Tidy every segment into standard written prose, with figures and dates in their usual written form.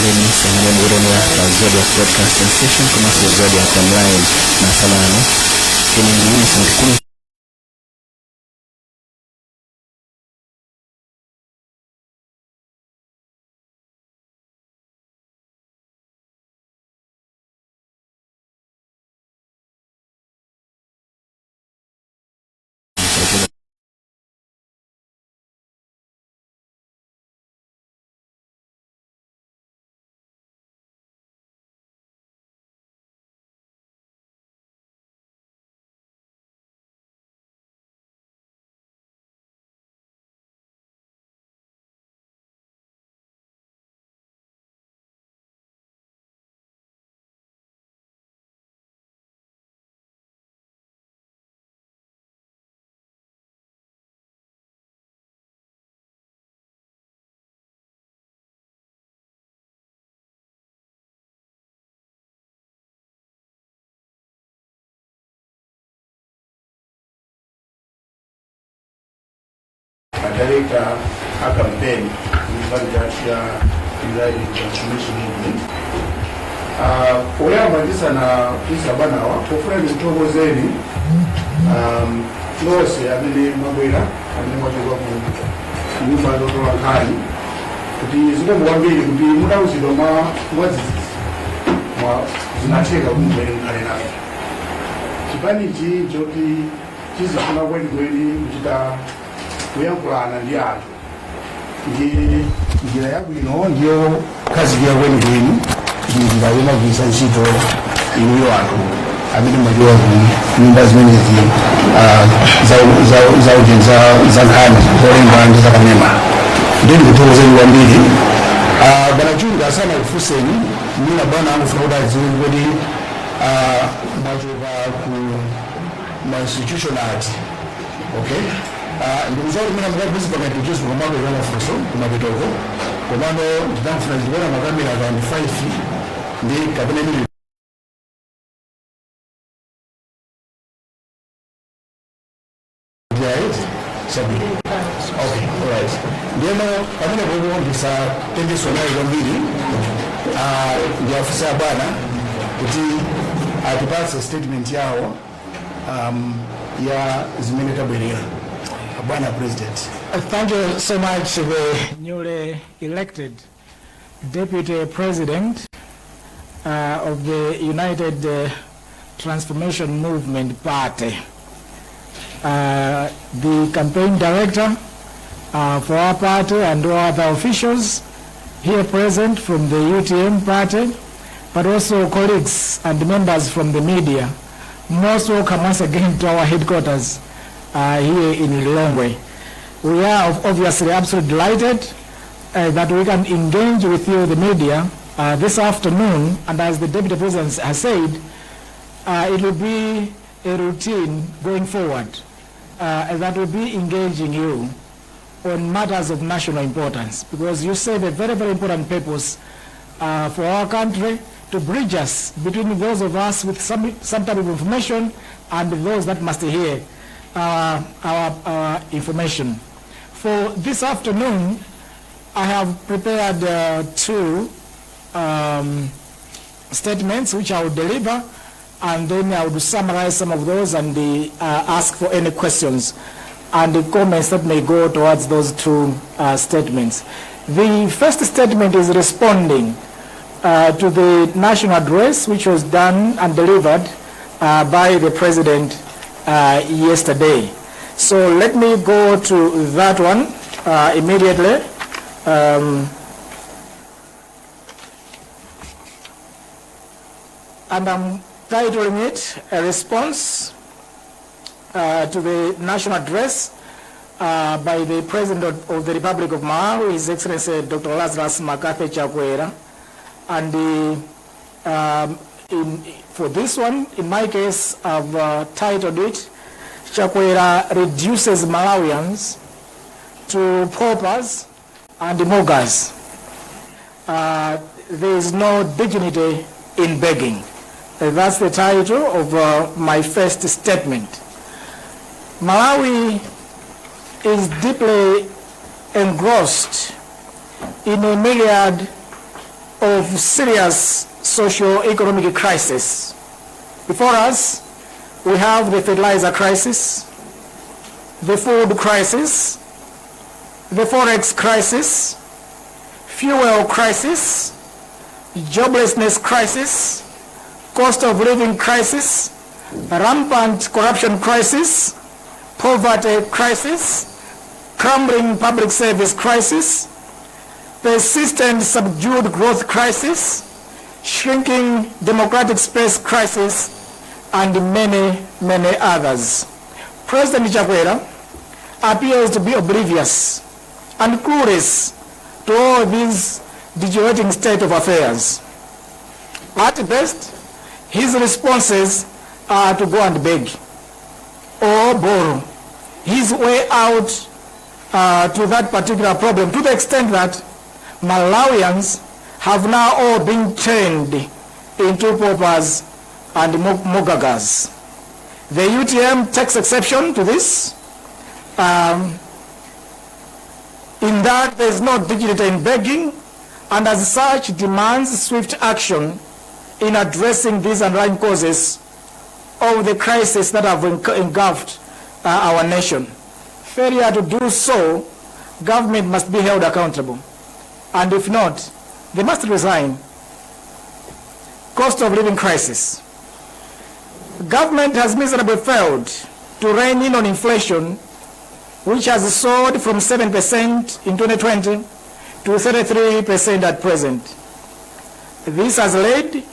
Nonse amene mukutionera pa Zodiak Broadcasting Station komanso Zodiak Online masana ano, ine ndi Innocent Kumi. A director a campaign chipani cha United Transformation Movement. Poyamba ndisana tisabanawa, pofuna ndikuthokozeni nonse amene mwabwera, amene mwachoka ku nyumba zotola nkhani, kuti zikomo kwambiri kuti mudauzidwa mwa mwadzidzidzi, mwa zinatheka kuti mubwere mukhale nafe. Chipanichi choti chizifuna kwenikweni kuchita kuyankhulana ndi anthu, ndi njira yabwino ndiyo khazikira kwenikweni, ndi njira yomagwiritsa ntchito inuyo anthu amene mwachoka ku nyumba zimenezi za nkhani zolemba ndi zakanema. Ndiye ndikuthokozeni kwambiri. Bwana Chunga, asana kufunseni, mwina bwana angufuna kuti adziwe kuti mwachoka ku ma institution ati? Okay, ndikudziwa kuti mwina mukagwiritsa pakati introduce komapereka mafunso kumapetoko, komano ndinamfuna ndikuona makamera around 5 ndi kapena imene right, chabwino. Okay, alright. Ndiyeno pamene popo ndisatengeso naye kwambiri. Ndiafunsa bwana kuti atipatse statement yawo ya zimene tabwerera. Bwana President. Thank you so much, the newly elected Deputy President of the United Transformation Movement Party, the campaign director for our party and all other officials here present from the UTM party, but also colleagues and members from the media. Most welcome once again to our headquarters here in Lilongwe. We are obviously absolutely delighted that we can engage with you, the media, this afternoon, and as the Deputy President has said, it will be a routine going forward that will be engaging you on matters of national importance, because you serve a very, very important purpose for our country to bridge us between those of us with some type of information and those that must hear our information. For this afternoon, I have prepared two statements which I will deliver, and then I will summarize some of those and ask for any questions and the comments that may go towards those two statements. The first statement is responding to the national address which was done and delivered by the President yesterday. So let me go to that one immediately. And I'm titling it a response to the national address by the President of the Republic of Malawi, His Excellency Dr. Lazarus McCarthy Chakwera. And for this one, in my case, I've titled it, "Chakwera Reduces Malawians to Paupers and Muggers. There is no dignity in begging." That's the title of my first statement. Malawi is deeply engrossed in a myriad of serious socio-economic crisis. Before us, we have the fertilizer crisis, the food crisis, the forex crisis, fuel crisis, joblessness crisis, cost of living crisis, rampant corruption crisis, poverty crisis, crumbling public service crisis, persistent subdued growth crisis, shrinking democratic space crisis, and many, many others. President Chakwera appears to be oblivious and clueless to all these deteriorating state of affairs. At best, his responses are to go and beg or borrow his way out to that particular problem, to the extent that Malawians have now all been turned into paupers and mogagas. The UTM takes exception to this, in that there is no dignity in begging, and as such demands swift action in addressing these underlying causes of the crisis that have engulfed our nation. Failure to do so, government must be held accountable, and if not, they must resign. Cost of living crisis. Government has miserably failed to rein in on inflation, which has soared from 7% in 2020 to 33% at present. This has led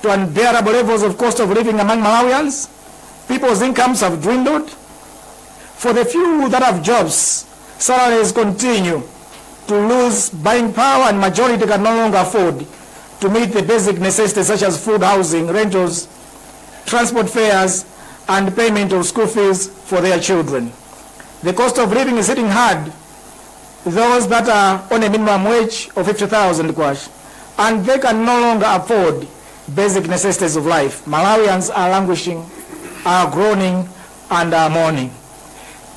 to unbearable levels of cost of living among Malawians. People's incomes have dwindled. For the few that have jobs, salaries continue to lose buying power, and majority can no longer afford to meet the basic necessities such as food, housing, rentals, transport fares, and payment of school fees for their children. The cost of living is hitting hard those that are on a minimum wage of 50,000 kwacha, and they can no longer afford basic necessities of life. Malawians are languishing, are groaning, and are mourning.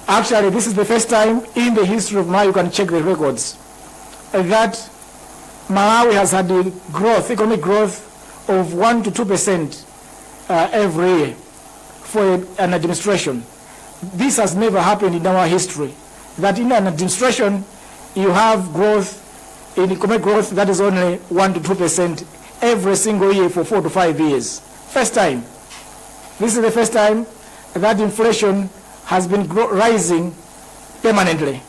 Actually, this is the first time in the history of Malawi, you can check the records, that Malawi has had a growth, economic growth of 1 to 2% every year for an administration. This has never happened in our history, that in an administration you have growth, in economic growth that is only 1 to 2% every single year for 4 to 5 years. First time. This is the first time that inflation has been rising permanently.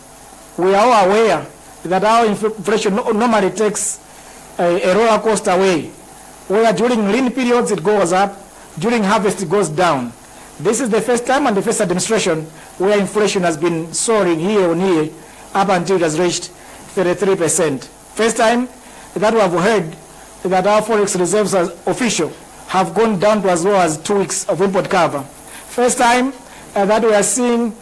We are all aware that our inflation normally takes a roller coaster way, where during lean periods it goes up, during harvest it goes down. This is the first time and the first administration where inflation has been soaring year on year up until it has reached 33%. First time that we have heard that our forex reserves as official have gone down to as low as 2 weeks of import cover. First time that we are seeing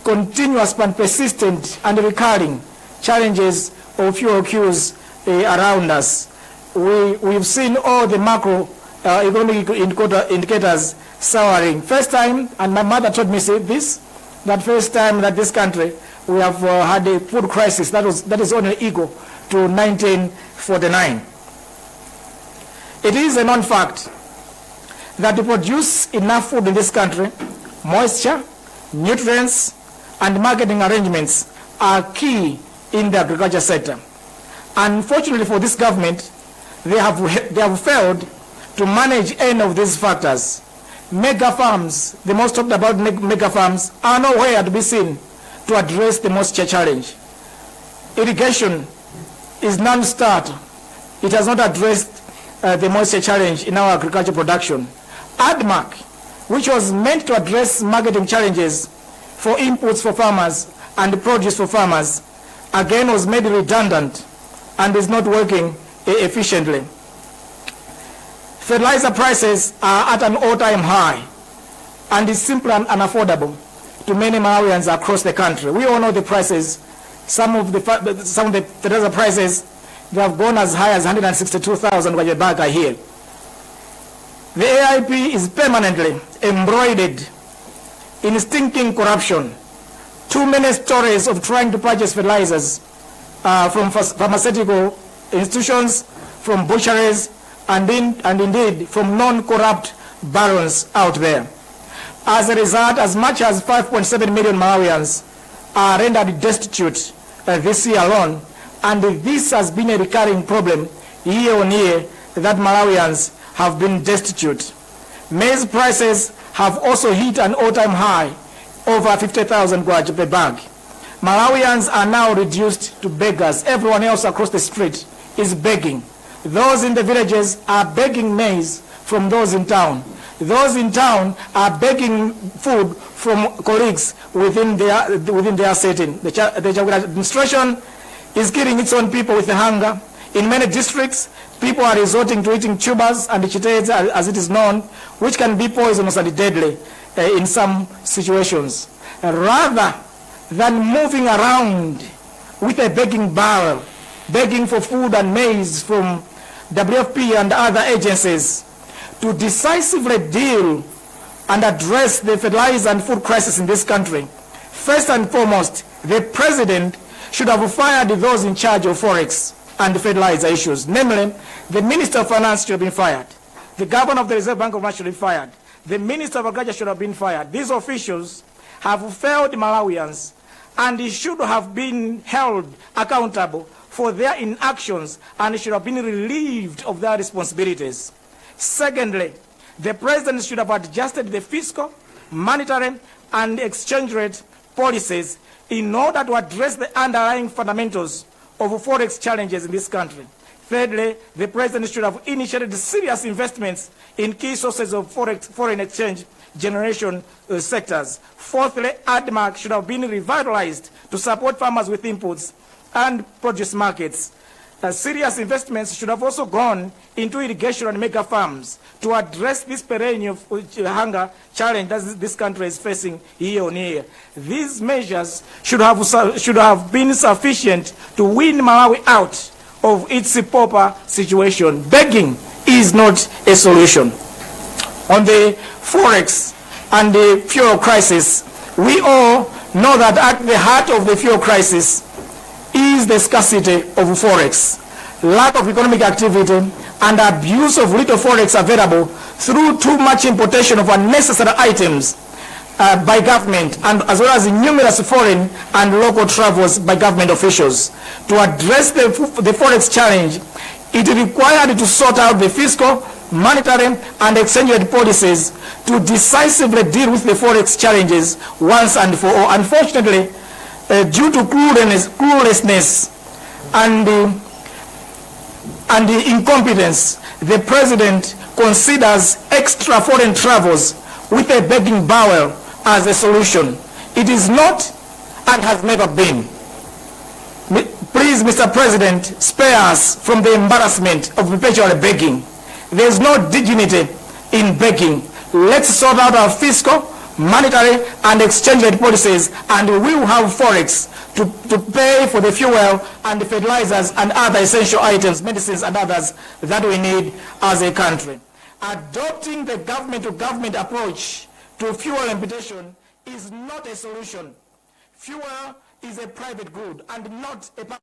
continuous and persistent and recurring challenges of fuel queues around us. We've seen all the macro economic indicators souring. First time, and my mother told me this, that first time that this country, we have had a food crisis that is only equal to 1949. It is a known fact that to produce enough food in this country, moisture, nutrients, and marketing arrangements are key in the agriculture sector. Unfortunately for this government, they have failed to manage any of these factors. Mega farms, the most talked about mega farms, are nowhere to be seen to address the moisture challenge. Irrigation is non-start. It has not addressed the moisture challenge in our agriculture production. ADMARC, which was meant to address marketing challenges for inputs for farmers and produce for farmers, again was made redundant and is not working efficiently. Fertilizer prices are at an all-time high and is simply unaffordable to many Malawians across the country. We all know the prices. Some of the fertilizer prices, they have gone as high as 162,000 kwacha bag here. The AIP is permanently embroidered in stinking corruption. Too many stories of trying to purchase fertilizers from pharmaceutical institutions, from butcheries, and indeed from non-corrupt barons out there. As a result, as much as 5.7 million Malawians are rendered destitute this year alone, and this has been a recurring problem year on year that Malawians have been destitute. Maize prices have also hit an all-time high, over 50,000 kwacha per bag. Malawians are now reduced to beggars. Everyone else across the street is begging. Those in the villages are begging maize from those in town. Those in town are begging food from colleagues within their setting. The Chakwera administration is killing its own people with the hunger. In many districts, people are resorting to eating tubers and chitedze, as it is known, which can be poisonous and deadly in some situations. Rather than moving around with a begging barrel, begging for food and maize from WFP and other agencies, to decisively deal and address the fertilizer and food crisis in this country, first and foremost, the president should have fired those in charge of forex and fertilizer issues. Namely, the Minister of Finance should have been fired. The Governor of the Reserve Bank of Malawi should have been fired. The Minister of Agriculture should have been fired. These officials have failed Malawians and should have been held accountable for their inactions and should have been relieved of their responsibilities. Secondly, the president should have adjusted the fiscal, monetary, and exchange rate policies in order to address the underlying fundamentals of forex challenges in this country. Thirdly, the president should have initiated serious investments in key sources of foreign exchange generation sectors. Fourthly, ADMARC should have been revitalized to support farmers with inputs and produce markets. Serious investments should have also gone into irrigation and mega farms to address this perennial hunger challenge that this country is facing year on year. These measures should have been sufficient to win Malawi out of its pauper situation. Begging is not a solution. On the forex and the fuel crisis, we all know that at the heart of the fuel crisis is the scarcity of forex, lack of economic activity, and abuse of little forex available through too much importation of unnecessary items by government, and as well as numerous foreign and local travels by government officials. To address the forex challenge, it required to sort out the fiscal, monetary, and exchange rate policies to decisively deal with the forex challenges once and for all. Unfortunately, due to cluelessness and the incompetence, the president considers extra foreign travels with a begging bowl as a solution. It is not and has never been. Please, Mr. President, spare us from the embarrassment of perpetual begging. There is no dignity in begging. Let's sort out our fiscal, monetary, and exchange rate policies, and we will have forex to pay for the fuel and the fertilizers and other essential items, medicines and others that we need as a country. Adopting the government-to-government approach to fuel importation is not a solution. Fuel is a private good and not a public.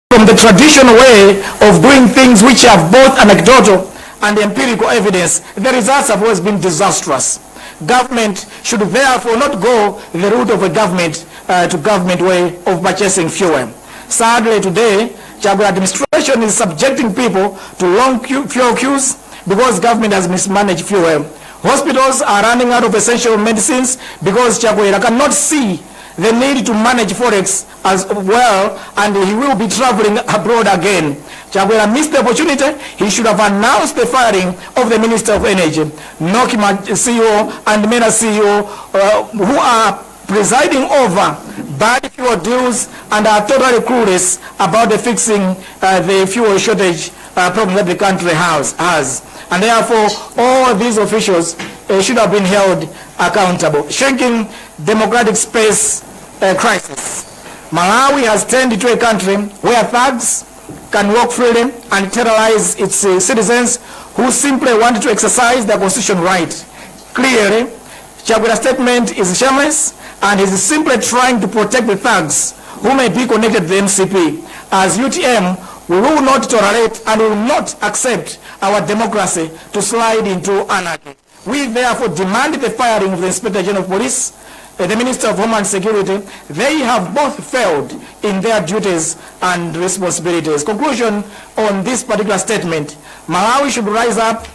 From the traditional way of doing things, which have both anecdotal and empirical evidence, the results have always been disastrous. Government should therefore not go the route of a government to government way of purchasing fuel. Sadly, today, Chakwera administration is subjecting people to long fuel queues because government has mismanaged fuel. Hospitals are running out of essential medicines because Chakwera cannot see the need to manage forex as well, and he will be traveling abroad again. Chakwera missed the opportunity. He should have announced the firing of the Minister of Energy, NOCMA CEO and MERA CEO, who are presiding over bad fuel deals and are totally clueless about the fixing the fuel shortage. problem that the country has. And therefore, all these officials should have been held accountable. Shrinking democratic space crisis. Malawi has turned into a country where thugs can walk freely and terrorize its citizens who simply want to exercise their constitutional right. Clearly, Chakwera's statement is shameless and is simply trying to protect the thugs who may be connected to the MCP. As UTM, we will not tolerate and will not accept our democracy to slide into anarchy. We therefore demand the firing of the Inspector General of Police, the Minister of Homeland Security. They have both failed in their duties and responsibilities. Conclusion on this particular statement: Malawi should rise up.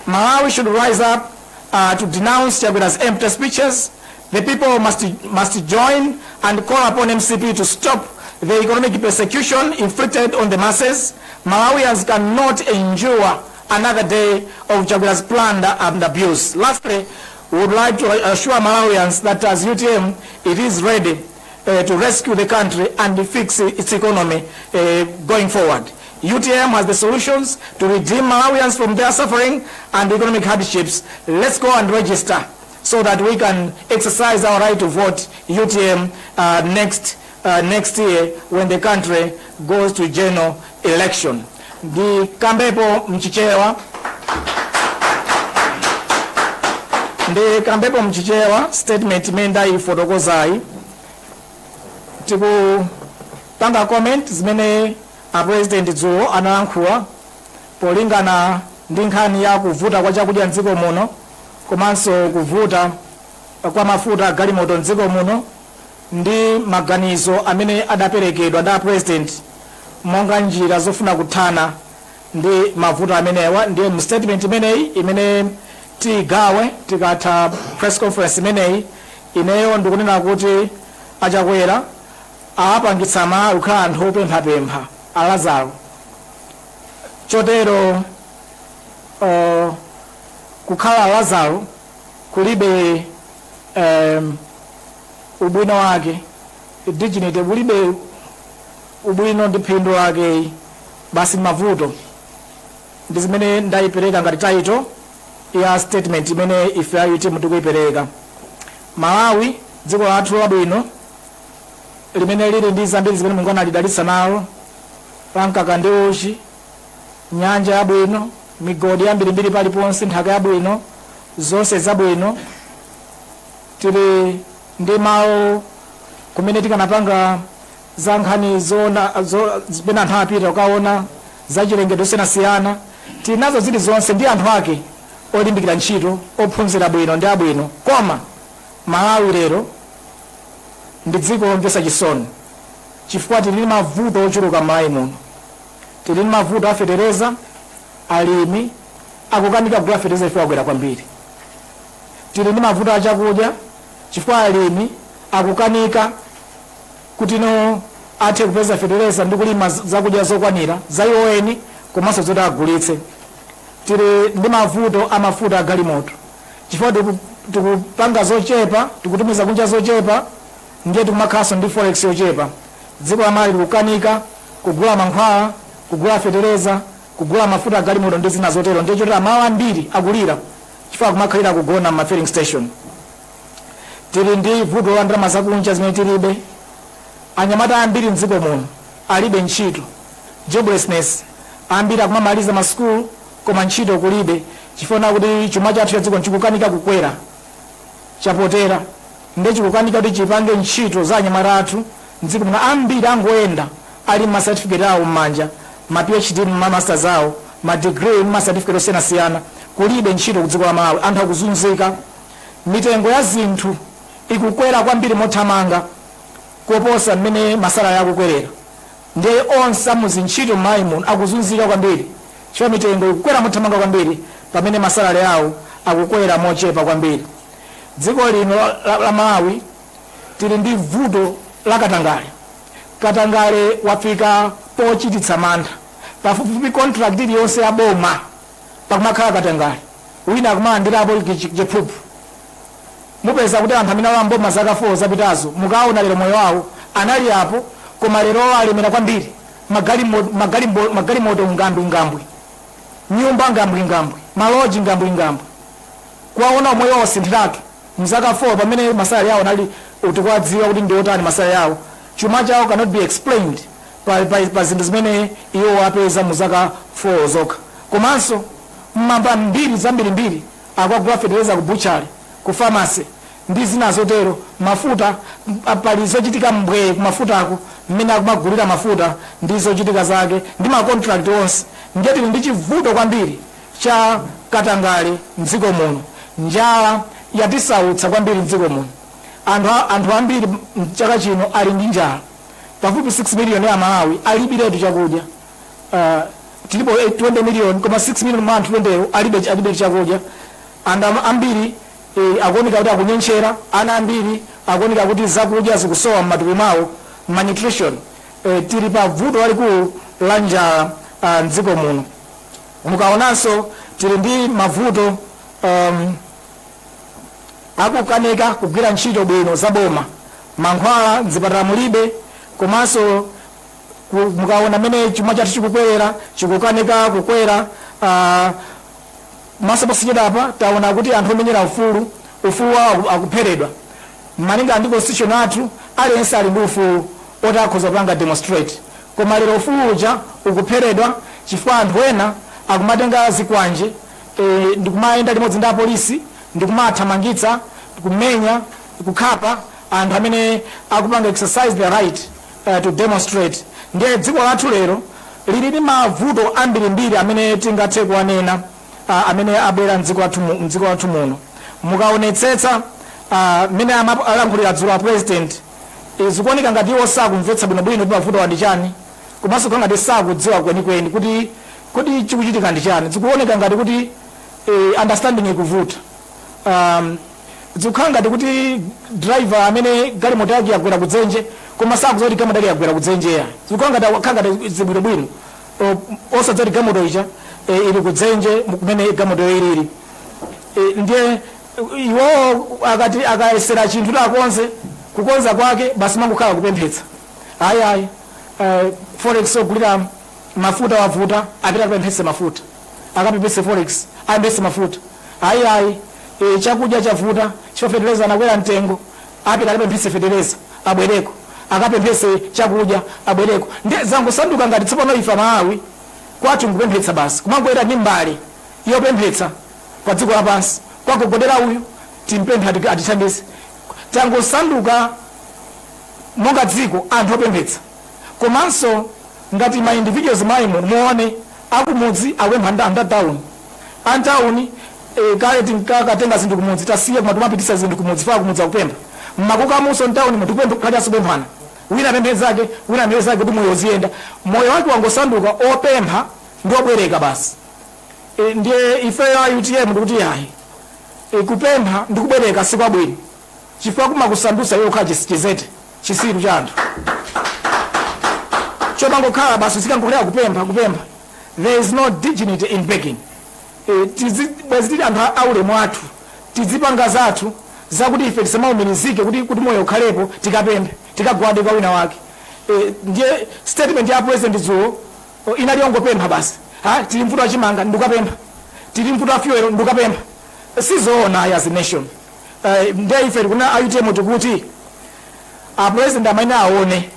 Malawi should rise up to denounce Chakwera's empty speeches. The people must join and call upon MCP to stop the economic persecution inflicted on the masses. Malawians cannot endure another day of Chakwera's plunder and abuse. Lastly, we would like to assure Malawians that as UTM, it is ready to rescue the country and fix its economy going forward. UTM has the solutions to redeem Malawians from their suffering and economic hardships. Let's go and register so that we can exercise our right to vote UTM next year when the country goes to general election. Ndikambepo mchichewa, ndikambepo mchichewa statement imene ndayifotokozayi. Tikupanga comment zimene a President dzulo analankhula polingana ndi nkhani ya kuvuta kwa chakudya mdziko muno komanso kuvuta kwa mafuta agalimoto mdziko muno, ndi maganizo amene adaperekedwa ndi a President monga njira zofuna kuthana ndi mavuto amenewa. Ndiye mu statement imeneyi imene tigawe tikatha press conference imeneyi, ineyo ndikunena kuti aChakwera aapangitsa Malawi kukhala anthu opemphapempha, aLazaro. Chotero kukhala Lazaro kulibe ubwino wake, dignity kulibe ubwino ndi phindu lake, basi mavuto. Ndi zimene ndayipereka ngati title ya statement imene ife a UTM tikuyipereka. Malawi, dziko lathu labwino limene lili ndi zambiri zimene Mulungu analidalitsa nalo, la mkaka ndi uchi, nyanja yabwino, migodi yambirimbiri paliponse, nthaka yabwino, zonse zabwino. Tili ndi malo kumene tikanapanga za nkhani zona zimene anthu amapita kukaona zachilengedwe osiyanasiyana. Tili nazo zili zonse ndi anthu ake olimbikira ntchito, ophunzira bwino ndi abwino. Koma Malawi lero ndi dziko lomvetsa chisoni chifukwa tili ndi mavuto ochuluka m'Malawi muno. Tili ndi mavuto afetereza, alimi akukanika kugula fetereza chifukwa akwera kwambiri. Tili ndi mavuto achakudya chifukwa alimi akukanika kuti no athe kupeza fetereza ndi kulima zakudya zokwanira za iwo eni komanso zoti agulitse. Tili ndi mavuto amafuta agalimoto chifukwa tikupanga zochepa, tikutumiza kunja zochepa, ndiye tikumakhalanso ndi forex yochepa. Dziko la Malawi likukanika kugula mankhwala, kugula fetereza, kugula mafuta agalimoto ndi zina zotero. Ndiye chotero malo ambiri akulira chifukwa akumakhalira kugona ma filling station. Tili ndi vuto la ndalama zakunja zimene tilibe. Anyamata ambiri mdziko muno alibe ntchito, joblessness. Ambiri akumamaliza masukulu koma ntchito kulibe chifukwa kuti chuma chathu cha dziko chikukanika kukwera, chapotera, ndiye chikukanika kuti chipange ntchito za anyamata athu mdziko muno. Ambiri angoyenda ali ma certificate awo m'manja, ma PhD, ma masters awo, ma degree, ma certificate osiyanasiyana, kulibe ntchito ku dziko la Malawi. Anthu akuzunzika. Mitengo ya zinthu ikukwera kwambiri mothamanga koposa mmene ma salary akukwerera. Ndiye onse amuzintchito m'Malawi muno akuzunzika kwambiri chifukwa mitengo ikukwera mothamanga kwambiri pamene ma salary awo akukwera mochepa kwambiri. Dziko lino la Malawi tili ndi vuto la katangale. Katangale wafika pochititsa mantha. Pafupifupi contract iliyonse ya boma pakumakhala katangale, wina akumalandirapo chiphuphu. Mupeza kuti anthu amene ali mboma zaka 4 zapitazo, mukaona lero moyo wawo, anali apo koma lero alemera kwambiri. Magalimoto ngambwingambwi, nyumba ngambwingambwi, maloji ngambwingambwi. Kuwaona omwe osinthiratu mzaka 4, pamene ma salary awo nali utikuwadziwa kuti ndi otani ma salary awo. Chuma chawo cannot be explained pa zinthu zimene iwo apeza mu zaka 4 zokha. Komanso mmamba mbiri zambirimbiri, akagula fetereza ku butchery, ku pharmacy ndi zina zotero. Mafuta, pali zochitika mbwee kumafutako, mmene akumagulira mafuta ndi zochitika zake ndi ma contract onse. Ndiye tili ndi chivuto kwambiri cha katangale mdziko muno. Njala yatisautsa kwambiri mdziko muno. Anthu ambiri mchaka chino ali ndi njala, pafupi 6 million ya Malawi alibiretu chakudya. Tilipo 20 million, koma 6 million mwa anthu 20 alibe chakudya. Anthu ambiri akuoneka kuti akunyentchera, ana ambiri akuoneka kuti zakudya zikusowa m'matupi mwawo, malnutrition. Tili pa vuto lalikulu la njala mdziko muno. Mukaonanso tili ndi mavuto akukanika kugwira ntchito bwino za boma, mankhwala mzipatala mulibe. Komanso mukaona mmene chuma chathu chikukwera, chikukanika kukwera. Maso posachedwapa taona kuti anthu omenyera ufulu wawo akupheredwa. Malinga ndi constitution athu, aliyense ali ndi ufulu oti akhoza kupanga demonstrate, koma lero ufulu uja ukupheredwa chifukwa anthu ena akumatenga zikwanje ndikumayenda limodzi ndi apolisi, ndikumathamangitsa, kumenya, kukhapa anthu amene akupanga exercise their right to demonstrate. Ndiye dziko lathu lero lili ndi mavuto ambirimbiri amene tingathe kuwanena, amene abwera mdziko lathu muno. Mukaonetsetsa mmene alankhulira dzulo a president, zikuoneka ngati iwo sakumvetsa bwinobwino kuti mavuto ndi chani, komanso kukhala ngati sakudziwa kwenikweni kuti kodi chikuchitika ndi chani. Zikuoneka ngati kuti understanding ikuvuta. Zikukhala ngati kuti driver amene galimoto yake yagwera kudzenje koma sakudziwa kuti galimoto yake yagwera kudzenje ya. Zikukhala ngati khala ngati zibwinobwino, osadziwa kuti galimoto ija ili kudzenje kumene galimoto ilili. Ndiye iwowo akati akayesera chinthu kuti akonze, kukonza kwake basi mangokhala kupemphetsa. Ayi, ayi, forex ogulira mafuta wavuta, apita akapemphetse mafuta, akapemphetse forex, ayembetse mafuta. Ayi, ayi, chakudya chavuta chifukwa fetereza anakwera mtengo, apita akapemphetse fetereza, abwereko akapemphetse chakudya, abwereko. Ndi zangosanduka ngati tsopano ife Amalawi kwathu nkupemphetsa basi, kumangoyera ndi mbale yopemphetsa pa dziko lapansi, kwagogodera uyu timpemphe atithandize. Tangosanduka monga dziko anthu opemphetsa. Komanso ngati ma individuals mwayi muno, muone akumudzi akupempha anthu atawuni, antawuni kale tinkakatenga zinthu kumudzi, tasiye, koma timapitisa zinthu kumudzi fa kumudzi akupempha. Mmakukamunso mtawuni munthu kupempha, kukhalanso kupemphana, wina apemphe zake, wina apemphe zake, kuti moyo uziyenda. Moyo wake wangosanduka opempha ndi obwereka basi. Ndiye ifeyo a UTM ndikuti yayi, kupempha ndi kubwereka sikwabwino, chifukwa kumakusandutsa iwe kukhala chizete, chisiru cha anthu chomangokhala basi, zikangokhala kupempha, kupempha. There is no dignity in begging. Bwezi tili anthu aulemu athu, tizipanga zathu zakuti ife tisamaumirizike kuti moyo ukhalepo tikapemphe, tikagwade kwa wina wake. Ndiye statement ya president dzulo inali yongopempha basi. Ha, tili mvuto wachimanga, ndikukapempha; tili mvuto wa fuel, ndikukapempha. Sizoona as a nation. Ndiye ife tikuna a UTM tikuti a president amene aone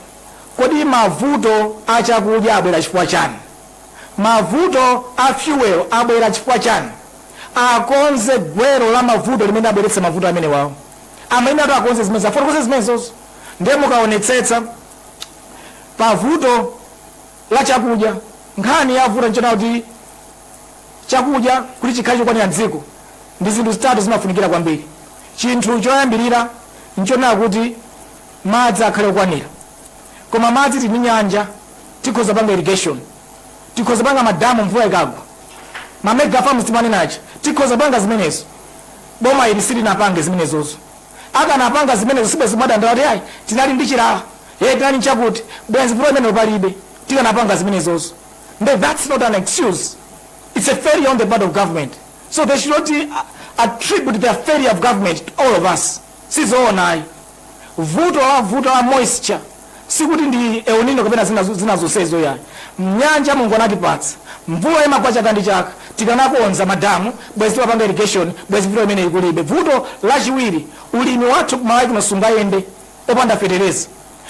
kodi mavuto achakudya abwera chifukwa chani, mavuto a fuel abwera chifukwa chani, akonze gwero la mavuto limene abweretse mavuto amene wawo. Amene atu akonze zimene, afotokoze zimenezozo. Ndiye mukaonetsetsa pavuto la chakudya, nkhani yavuta nchona kuti chakudya kuti chikhale chokwanira mdziko ndi zinthu zitatu zimafunikira kwambiri. Chinthu choyambirira nchonena kuti madzi akhale okwanira. Koma madzi tili ndi nyanja, tikhoza panga irrigation, tikhoza panga madamu mvula ikagwa, ma mega farms timanenachi, tikhoza panga zimenezo. Boma ili silinapange zimenezozo. Akanapanga zimenezo, sibwezi mwadandaula kuti ayi, tinali ndi chilala, ye tinali nchakuti, bwenzi vuto imene palibe tikanapanga zimenezozo. Nde that's not an excuse, it's a failure on the part of government, so they should not attribute their failure of government to all of us. Sizoona ayi. Vuto la moisture Sikuti ndi El Nino kapena zina zonsezo yayi. Mnyanja Mulungu anatipatsa, mvula imagwa chaka ndi chaka. Tikanakonza madamu, bwezi timapanga irrigation, bwezi vuto imene ikulibe. Vuto lachiwiri, ulimi wathu kuMalawi kuno sungayende opanda fetereza.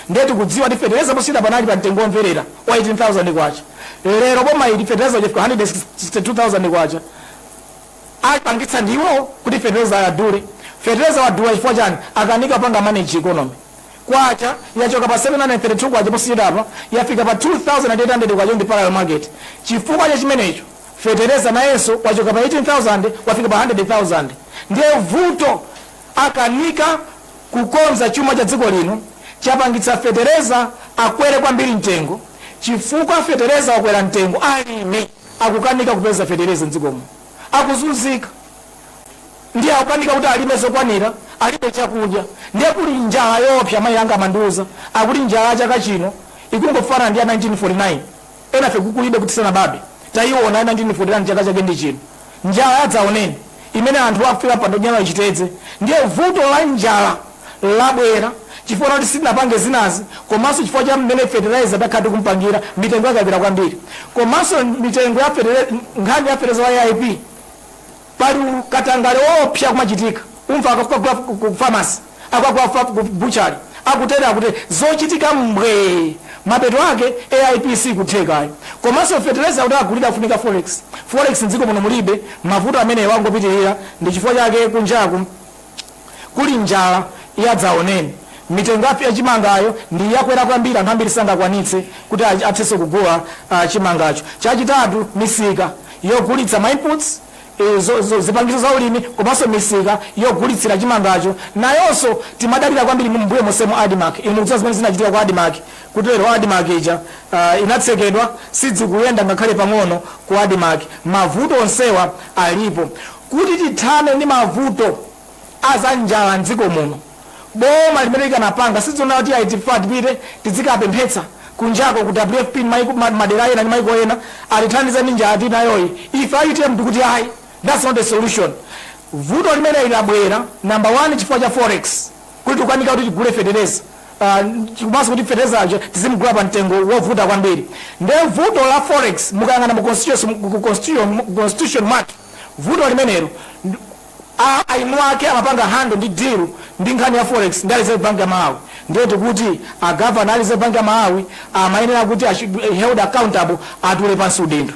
Ndiye tikudziwa kuti fetereza posita panali pa mtengo womverera wa 18,000 kwacha. Lero boma ili fetereza chifika 162,000 kwacha. Apangitsa ndiwo kuti fetereza adule. Fetereza wadula chifukwa chani? Akanika panga manage economy. Kwacha yachoka pa 732 kwacha posachedwapa, yafika pa 2800 kwacha ndi parallel market. Chifukwa cha chimenecho, fetereza nayenso wachoka pa 18,000, wafika pa 100,000. Ndiye vuto, akanika kukonza chuma cha dziko lino, chapangitsa fetereza akwere kwambiri mtengo. Chifukwa fetereza wakwera mtengo, alimi akukanika kupeza fetereza mdzikomo, akuzunzika. Ndiye akukanika kuti alime zokwanira, alibe chakudya. Ndiye kuli njala yoopsa. Mayi anga amandiuza, akuti njala ya chaka chino ikungofanana ndi ya 1949. Enafe kukulibe kuti sanababe tayiona ya 1949, chaka chake ndi chino. Njala yadzaoneni imene anthu akufika pando nyama ichitedze. Ndiye vuto la njala labwera chifukwa kuti sitinapange zinazi, komanso chifukwa cha mmene fertilizer takhala tikumpangira, mitengo yakapita kwambiri. Komanso mitengo ya fertilizer, nkhani ya fertilizer wa AIP, pali katangale woopsa kumachitika. Umva akakugula ku pharmacy, akagula ku butchery, akutere akutere, zochitika mbwe. Mapeto ake AIP sikuthekayo. Komanso fertilizer kuti agulira afunika forex. Forex mdziko muno mulibe. Mavuto amene wangopitirira, ndi chifukwa chake kunjaku kuli njala yadzaoneni. Mitengo ya chimangayo ndi yakwera kwambiri, anthu ambiri sangakwanitse kuti athenso kugula chimangacho. Chachitatu, misika yogulitsa ma inputs, zipangizo za ulimi, komanso misika yogulitsira chimangacho nayonso timadalira kwambiri mbuyo mosemo ADMARC. Inu mukudziwa zimene zinachitika ku ADMARC, kuti lero ADMARC ija inatsekedwa, sidzikuyenda ngakhale pang'ono ku ADMARC. Mavuto onsewa alipo. Kuti tithane ndi mavuto azanjala mdziko muno, boma limene likanapanga sidziona kuti aitifa tipite tizikapemphetsa kunjako ku WFP, madera ena ndi maiko ena atithandize ndi njala tinayoyi, ife a UTM tikuti ayi, that's not a solution. Vuto limene labwera, number one, chifukwa cha forex, kuti tikukanika kuti tigule fetereza, komanso kuti fetereza tizimugula pa mtengo wovuta kwambiri. Ndiye vuto la forex, mukayang'ana mu constitution mwathu, vuto limenelo ainu ake amapanga handle ndi deal ndi nkhani ya forex ndi Reserve Bank ya Malawi. Ndiye tikuti agavana a Reserve Bank ya Malawi amayenera kuti be held accountable, atule pansi udindo.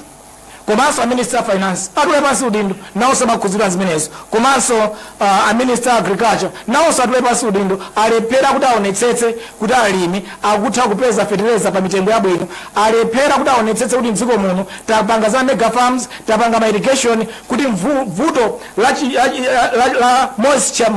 Komanso a Minister of Finance atule pansi udindo, nawonso amakhuzidwa zimenezo. Komanso a Minister of Agriculture nawonso atule pansi udindo. Alephera kuti aonetsetse kuti alimi akutha kupeza fertilizer pa mitengo yabwino. Alephera kuti aonetsetse kuti mdziko muno tapanga za mega farms, tapanga ma irrigation, kuti vuto la moisture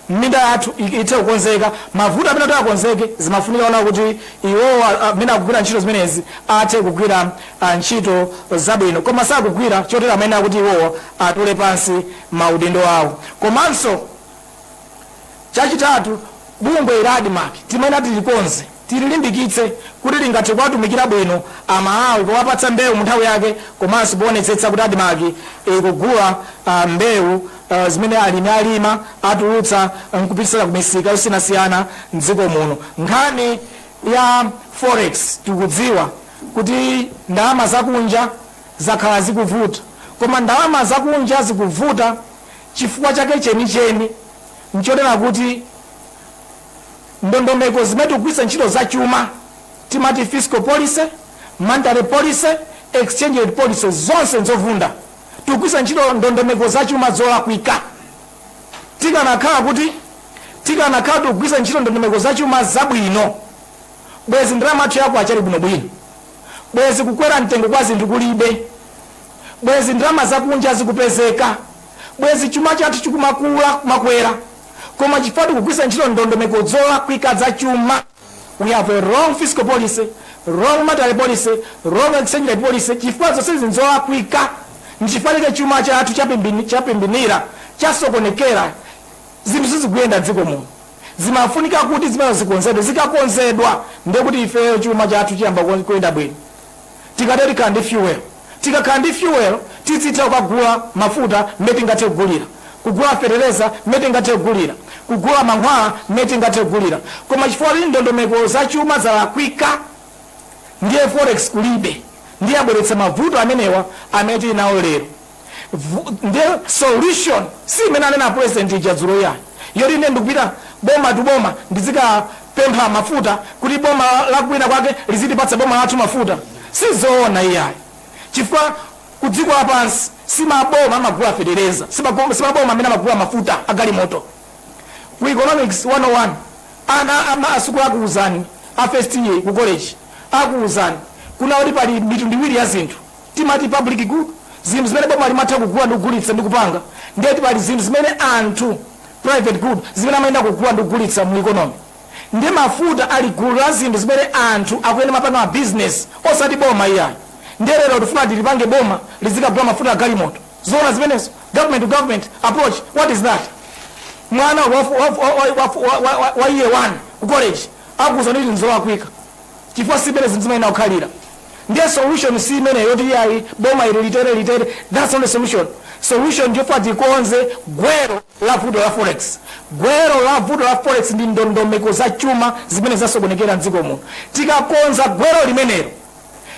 mminda yathu ithe kukonzeka. Mavuto amene ati akonzeke, zimafunika ona kuti iwowo amene akugwira ntchito zimenezi athe kugwira ntchito zabwino, koma sakugwira. Chotero amene akuti iwowo atule pansi maudindo awo. Komanso chachitatu, bungwe la ADMARC timene tilikonze, tililimbikitse kuti lingathe kuwatumikira bwino Amalawi powapatsa mbewu mu nthawi yake, komanso poonetsetsa kuti ADMARC ikugula mbewu zimene alimi alima, atulutsa nkupititsira ku misika yosiyanasiyana mdziko muno. Nkhani ya forex, tikudziwa kuti ndalama zakunja zakhala zikuvuta, koma ndalama zakunja zikuvuta chifukwa chake chenicheni nchotera kuti ndondomeko zimene tikugwiritsa ntchito zachuma, timati fiscal policy, monetary policy, exchange rate policy, zonse nzovunda. Tikugwiritsa ntchito ndondomeko zachuma zolakwika. Tikanakhala tikugwiritsa ntchito ndondomeko zachuma zabwino, bwezi ndalama yathu yakwacha ili bwinobwino, bwezi kukwera mtengo kwa zinthu kulibe, bwezi ndalama zakunja zikupezeka, bwezi chuma chathu chikumakula, kumakwera. Koma chifukwa tikugwiritsa ntchito ndondomeko zolakwika zachuma, we have a wrong fiscal policy, wrong monetary policy, wrong exchange rate policy, chifukwa zonse izi nzolakwika, nchifukwa chake chuma chathu chapimbinira, chasokonekera, zinthu sizikuyenda dziko muno. Zimafunika kuti zimene zikonzedwe. Zikakonzedwa, ndiye kuti ifeyo chuma chathu chiyamba kuyenda bwino. Tikatero tikhala ndi fuel. Tikakhala ndi fuel, tizitha kukagula mafuta mmene tingathe kugulira, kugula fetereza mmene tingathe kugulira. Kugula mankhwala mmene tingathe kugulira, koma chifukwa kuti ndondomeko zachuma zalakwika, ndiye forex kulibe, ndiye abweretsa mavuto amenewa amene tili nawo lero. Ndiye solution si imene anena President ija dzulo yayi, yoti ine ndikupita boma to boma ndizikapempha mafuta kuti boma lakwina kwake lizitipatsa boma lathu mafuta. Sizoona iyayi, chifukwa ku dziko lapansi simaboma amagula fetereza, simaboma amene amagula mafuta agalimoto. Ku Economics 101, ana ama asukulu akuwuzani, a first year ku college akuwuzani kuna kuti pali mitundu iwiri ya zinthu. Timati public good, zinthu zimene boma limatha kugula ndi kugulitsa ndi kupanga. Ndiyeti pali zinthu zimene anthu, private good, zimene amayenda kugula ndi kugulitsa mu economy. Ndi mafuta ali gulu la zinthu zimene anthu akuyenda mapanga ma business, osati boma iyayi. Ndiye lero tifuna tilipange boma lizikagula mafuta agalimoto? Zoona zimenezo? Government to government approach, what is that? Mwana wa year one ku college akuuza kuti nzolakwika, chifukwa simene zinthu zimene akukhalira. Ndiye solution si imene yoti iyayi, boma ili litere litere. That's not the solution. Solution ndiyofa tikonze gwero la vuto la forex. Gwero la vuto la forex ndi ndondomeko za chuma zimene zasokonekera mdziko muno. Tikakonza gwero limenelo,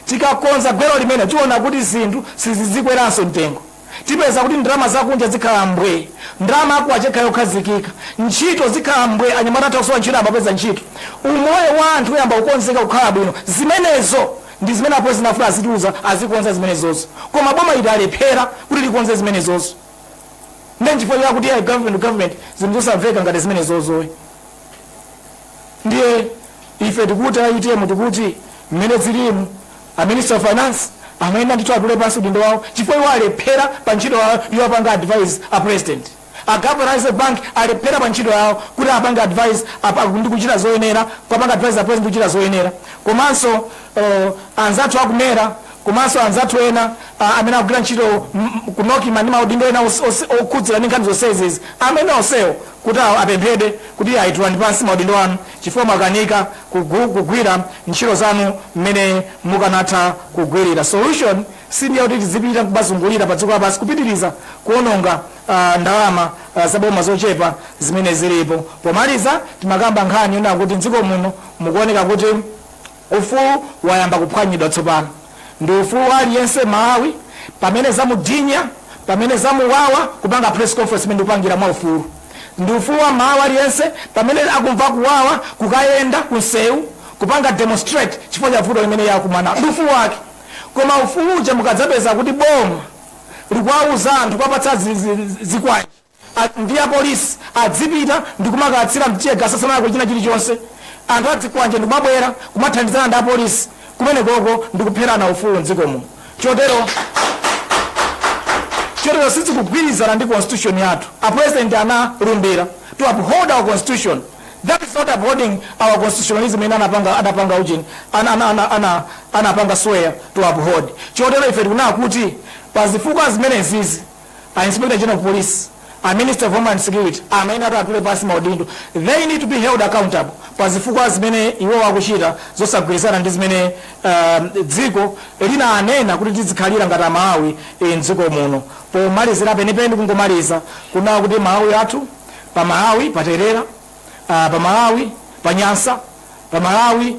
tikakonza gwero limene, tiona kuti zinthu sizizikweranso mtengo. Tipeza kuti ndalama zakunja zikhala mbwe, ndalama akuwacha ikhala yokhazikika, ntchito zikhala mbwe, anyamata atha kusowa ntchito amapeza ntchito, umoyo wa anthu uyamba kukonzeka kukhala bwino. Zimenezo ndi zimene apo zinafuna azitiuza, azikonza zimenezozo, koma boma ili alephera kuti likonze zimenezozo. Ndi nchifukwa chakuti ya government to government, zinthu zosamveka ngati zimenezozoyi. Ndiye ife tikuti a UTM tikuti mmene zilimu, a Minister of Finance amene ndithu atule pansi udindo wawo, chifukwa iwo alephera pa ntchito yawo yowapanga advise a President. A Governor Reserve Bank alephera pa ntchito yawo kuti apange advise ndi kuchita zoyenera, kupanga advise a President kuchita zoyenera. Komanso anzathu akumera, komanso anzathu ena amene akugwira ntchito ku NOCMA ndi maudindo ena okhudzira ndi nkhani zonsezi, amene onsewo kuti awo apemphedwe kuti ayitulani pansi maudindo anu, chifukwa mwakanika kugwira ntchito zanu mmene mukanatha kugwirira. Solution sindiye kuti tizipita kubazungulira pa dziko lapansi, kupitiriza kuononga ndalama zaboma zochepa zimene zilipo. Pomaliza, timakamba nkhani yonena kuti mdziko muno mukuoneka kuti ufulu wayamba kuphwanyidwa tsopano. Ndi ufulu wa aliyense Malawi pamene zamudinya, pamene zamuwawa, kupanga press conference imene ndikupangira mwa ufulu. Ndi ufulu wa Malawi aliyense pamene akumva kuwawa kukayenda kunsewu kupanga demonstrate chifukwa cha vuto limene yakumana, ndi ufulu wake. Koma ufulu uja mukadzapeza kuti boma likuwauza anthu, kuwapatsa zikwanje ndi apolisi, adzipita ndikumakatsira mtear gas asanalakwe china chilichonse, anthu adzikwanje ndikumabwera kumathandizana ndi apolisi, kumenekoko ndikupherana ufulu mdziko muno. Chotero sizikugwirizana ndi constitution yathu. A President analumbira to uphold our constitution. That is not upholding our constitutionalism imene anapanga ujini, anapanga swear to uphold. Chotero ife tikunena kuti pazifukwa zimenezizi, a Inspector General of Police, a Minister of Homeland Security amene ati atule pansi maudindo. They need to be held accountable pazifukwa zimene iwo akuchita zosagwirizana ndi zimene dziko linanena kuti tizikhalira ngati Amalawi mdziko muno. Pomalizira penipeni, kungomaliza kunena kuti Malawi athu, pa Malawi paterera, pa Malawi panyansa, pa Malawi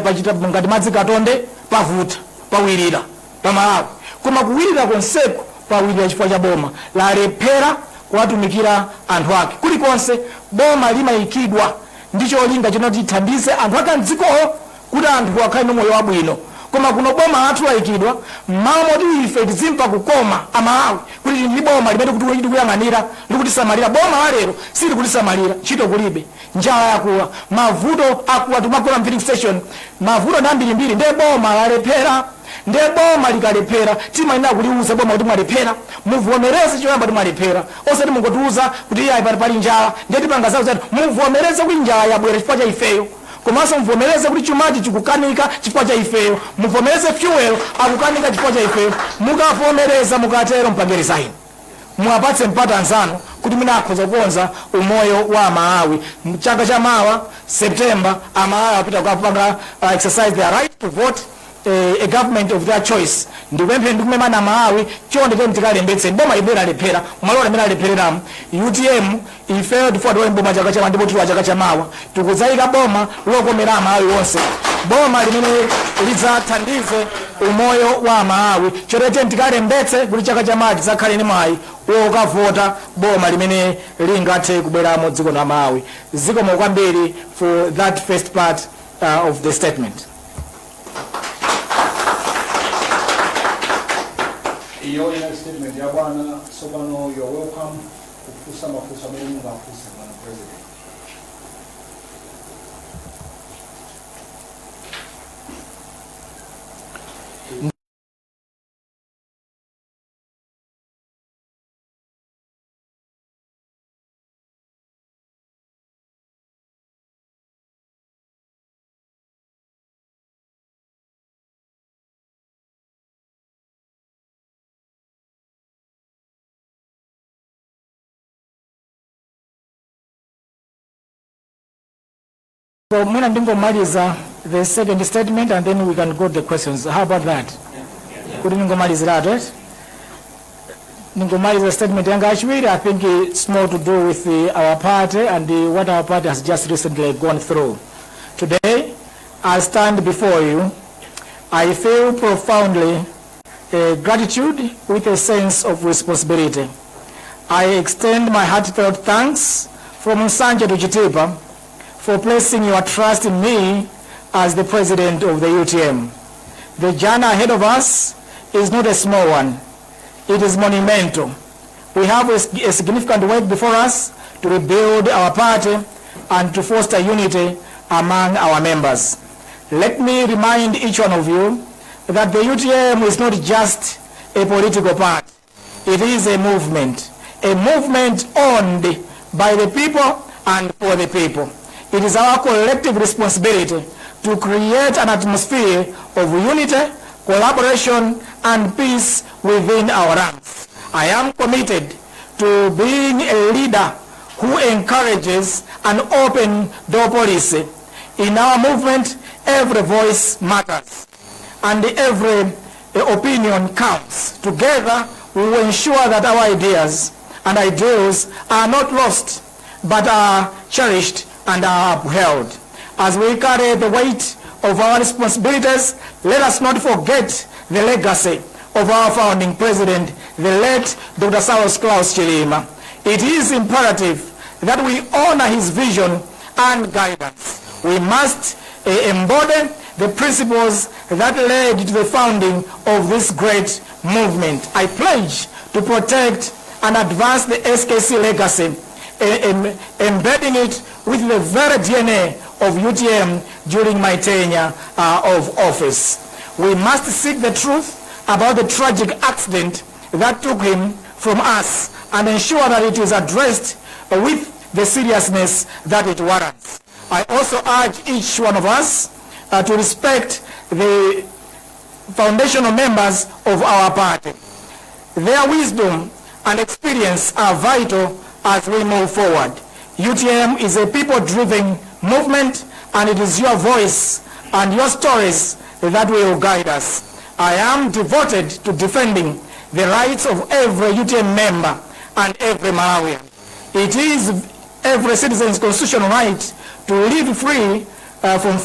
pachita ngati madzi katonde, pavuta, pawirira pa Malawi. Koma kuwirira konseko pawirira chifukwa cha boma lalephera kuwatumikira anthu ake. Kulikonse boma limayikidwa ndi cholinga chinoti lithandize anthu ake mdzikowo, kuti anthu akhale ndi moyo wabwino. Koma kuno boma lathu layikidwa, mmalo moti ife tizimva kukoma Amalawi kuti ndi boma limene kuti likuyang'anira, likutisamalira, boma la lero silikutisamalira. Ntchito kulibe, njala yakula, mavuto akula, timagula filling station, mavuto ndi ambirimbiri. Ndiye boma lalephera. Ndiye boma likalephera, timayenera kuliuza boma kuti mwalephera, muvomereze choyamba kuti mwalephera, osati mungotiuza kuti iyayi, pali njala, ndiye tipanga zawo zati. Muvomereze kuti njala yabwera chifukwa cha ifeyo, komanso muvomereze kuti chumachi chikukanika chifukwa cha ifeyo, muvomereze fuel akukanika chifukwa cha ifeyo. Mukavomereza, mukatero mpange resign, mwapatse mpata anzanu kuti mwina akhoza kukonza umoyo wa Amalawi. Chaka cha mawa September, Amalawi apita kukapanga exercise their right to vote. a government of their choice. Ndikupemphe, ndikumemana Malawi, chonde tiyeni tikalembetse. Boma ibwera lephera malo amene alephereramu. UTM ifeyo tifuna tione boma chaka chama, ndipo tiwa chaka chamawa tikudzayika boma lokomera Amalawi onse, boma limene lidzathandize umoyo wa Amalawi. Chotero tiyeni tikalembetse kuti chaka chamawa tidzakhale ndi mwayi wokavota boma limene lingathe kubweramo dziko la Malawi. Zikomo kwambiri for that first part of the statement. Iyo ina statement ya bwana. Tsopano you're welcome kufunsa mafunso amene mungafunse bwana President. So mwina ndingomaliza the second statement and then we can go to the questions. How about that? Kuti ningomaliziratu, right? Ningomaliza statement yanga yachiwiri. I think it's more to do with our party and what our party has just recently gone through. Today, I stand before you. I feel profoundly gratitude with a sense of responsibility. I extend my heartfelt thanks from Nsanje to Chitipa for placing your trust in me as the president of the UTM. The journey ahead of us is not a small one. It is monumental. We have a significant work before us to rebuild our party and to foster unity among our members. Let me remind each one of you that the UTM is not just a political party. It is a movement owned by the people and for the people. It is our collective responsibility to create an atmosphere of unity, collaboration, and peace within our ranks. I am committed to being a leader who encourages an open door policy. In our movement, every voice matters and every opinion counts. Together, we will ensure that our ideas and ideals are not lost, but are cherished and are upheld. As we carry the weight of our responsibilities, let us not forget the legacy of our founding president, the late Dr. Saulos Klaus Chilima. It is imperative that we honor his vision and guidance. We must embody the principles that led to the founding of this great movement. I pledge to protect and advance the SKC legacy, embedding it with the very DNA of UTM during my tenure of office. We must seek the truth about the tragic accident that took him from us and ensure that it is addressed with the seriousness that it warrants. I also urge each one of us to respect the foundational members of our party. Their wisdom and experience are vital as we move forward. UTM is a people-driven movement, and it is your voice and your stories that will guide us. I am devoted to defending the rights of every UTM member and every Malawian. It is every citizen's constitutional right to live free from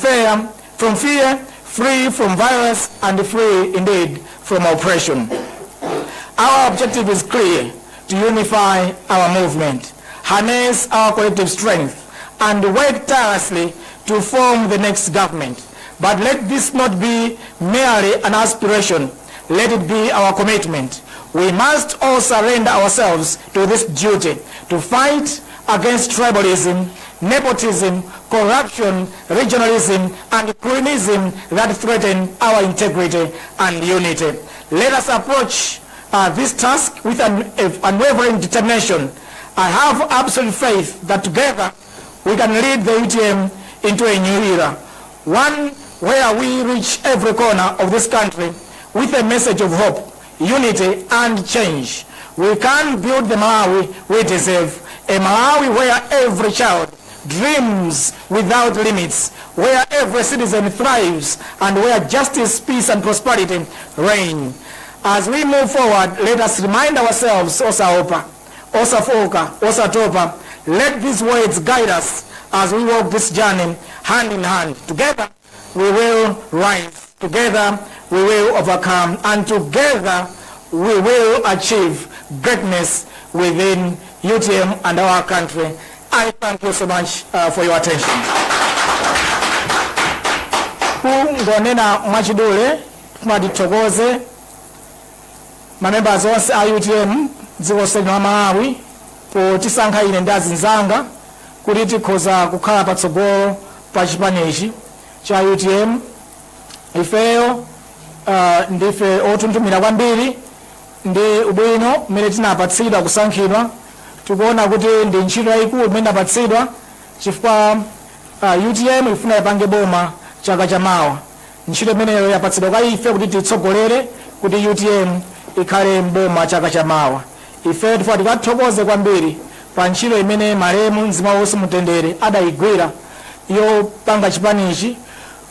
fear, free from violence, and free indeed from oppression. Our objective is clear: to unify our movement, harness our collective strength, and work tirelessly to form the next government. But let this not be merely an aspiration. Let it be our commitment. We must all surrender ourselves to this duty to fight against tribalism, nepotism, corruption, regionalism, and cronyism that threaten our integrity and unity. Let us approach this task with an unwavering determination. I have absolute faith that together we can lead the UTM into a new era, one where we reach every corner of this country with a message of hope, unity, and change. We can build the Malawi we deserve, a Malawi where every child Dreams without limits, where every citizen thrives and where justice, peace and prosperity reign. As we move forward, let us remind ourselves, osaopa, osafooka, osatopa. Let these words guide us as we walk this journey hand in hand. Together, we will rise. Together, we will overcome. And together, we will achieve greatness within UTM and our country. I thank you so much for your attention. Kungonena mwachidule, tithokoze mamembers onse a UTM dziko lonse la Malawi potisankha ine ndi azinzanga kuti tikhoza kukhala patsogolo pa chipanichi cha UTM. Ifeyo ndife otuntumira kwambiri ndi ubwino umene tinapatsidwa kusankhidwa. Tikuona kuti ndi ntchito yayikulu imene inapatsidwa chifukwa UTM ifuna ipange boma chaka chamawa. Ntchito imeneyo yapatsidwa kwa ife kuti titsogolere kuti UTM ikhale mboma chaka chamawa. Ife tifuna tikathokoze kwambiri pa ntchito imene malemu, mzimu wawo mutendere, adayigwira yopanga chipanichi,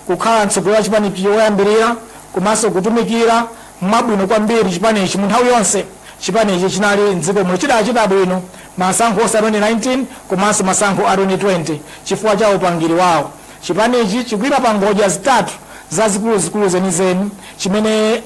kukhala mtsogoleri wa chipanichi woyambirira, komanso kutumikira mwabwino kwambiri chipanichi mu nthawi yonse chipanichi chinali mdziko muno. Chidachita bwino masankho onse a 2019 komanso masankho a 2020 chifukwa cha upangiri wawo. Chipanichi chikuyima pa ngodya zitatu zazikuluzikulu zenizeni chimene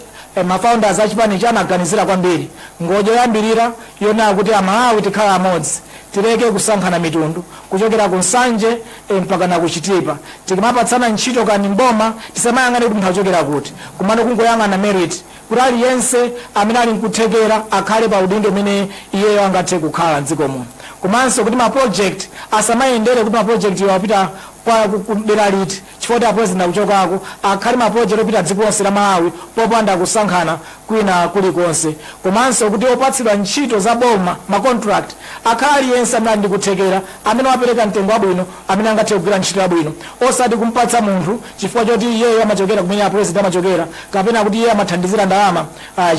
mafounders a chipanichi anaganizira kwambiri. Ngodya yoyambirira yonena kuti Amalawi tikhala amodzi, tileke kusankhana mitundu kuchokera ku Nsanje mpaka na kuchitipa. Tikamapatsana ntchito kani mboma, tisamayang'ane kuti munthu achokera kuti, kumano kungoyang'ana merit, kuti aliyense amene ali nkuthekera akhale pa udindo umene iyeyo angathe kukhala mdziko muno. Komanso kuti ma project asamayendere kuti ma project iwo apita kwa dera liti chifukwa kuti apresident akuchokako, akhale ma project opita dziko lonse la Malawi popanda kusankhana kwina kulikonse. Komanso kuti opatsidwa ntchito za boma, ma contract, akhale aliyense amene ali ndi kuthekera, amene wapereka mtengo wabwino, amene angathe kugwira ntchito yabwino, osati kumpatsa munthu chifukwa choti iyeyo amachokera kumene apresident amachokera kapena kuti iye amathandizira ndalama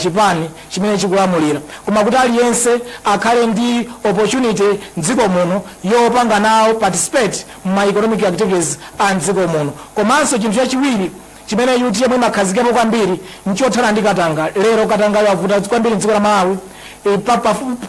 chipani chimene chikulamulira, koma kuti aliyense akhale ndi opportunity mdziko muno yopanga nawo participate ma economic activities a mdziko muno. Komanso chinthu chachiwiri chimene UTM imakhazikapo kwambiri nchothana ndi katangale. Lero katangale wavuta kwambiri mdziko la Malawi. Pa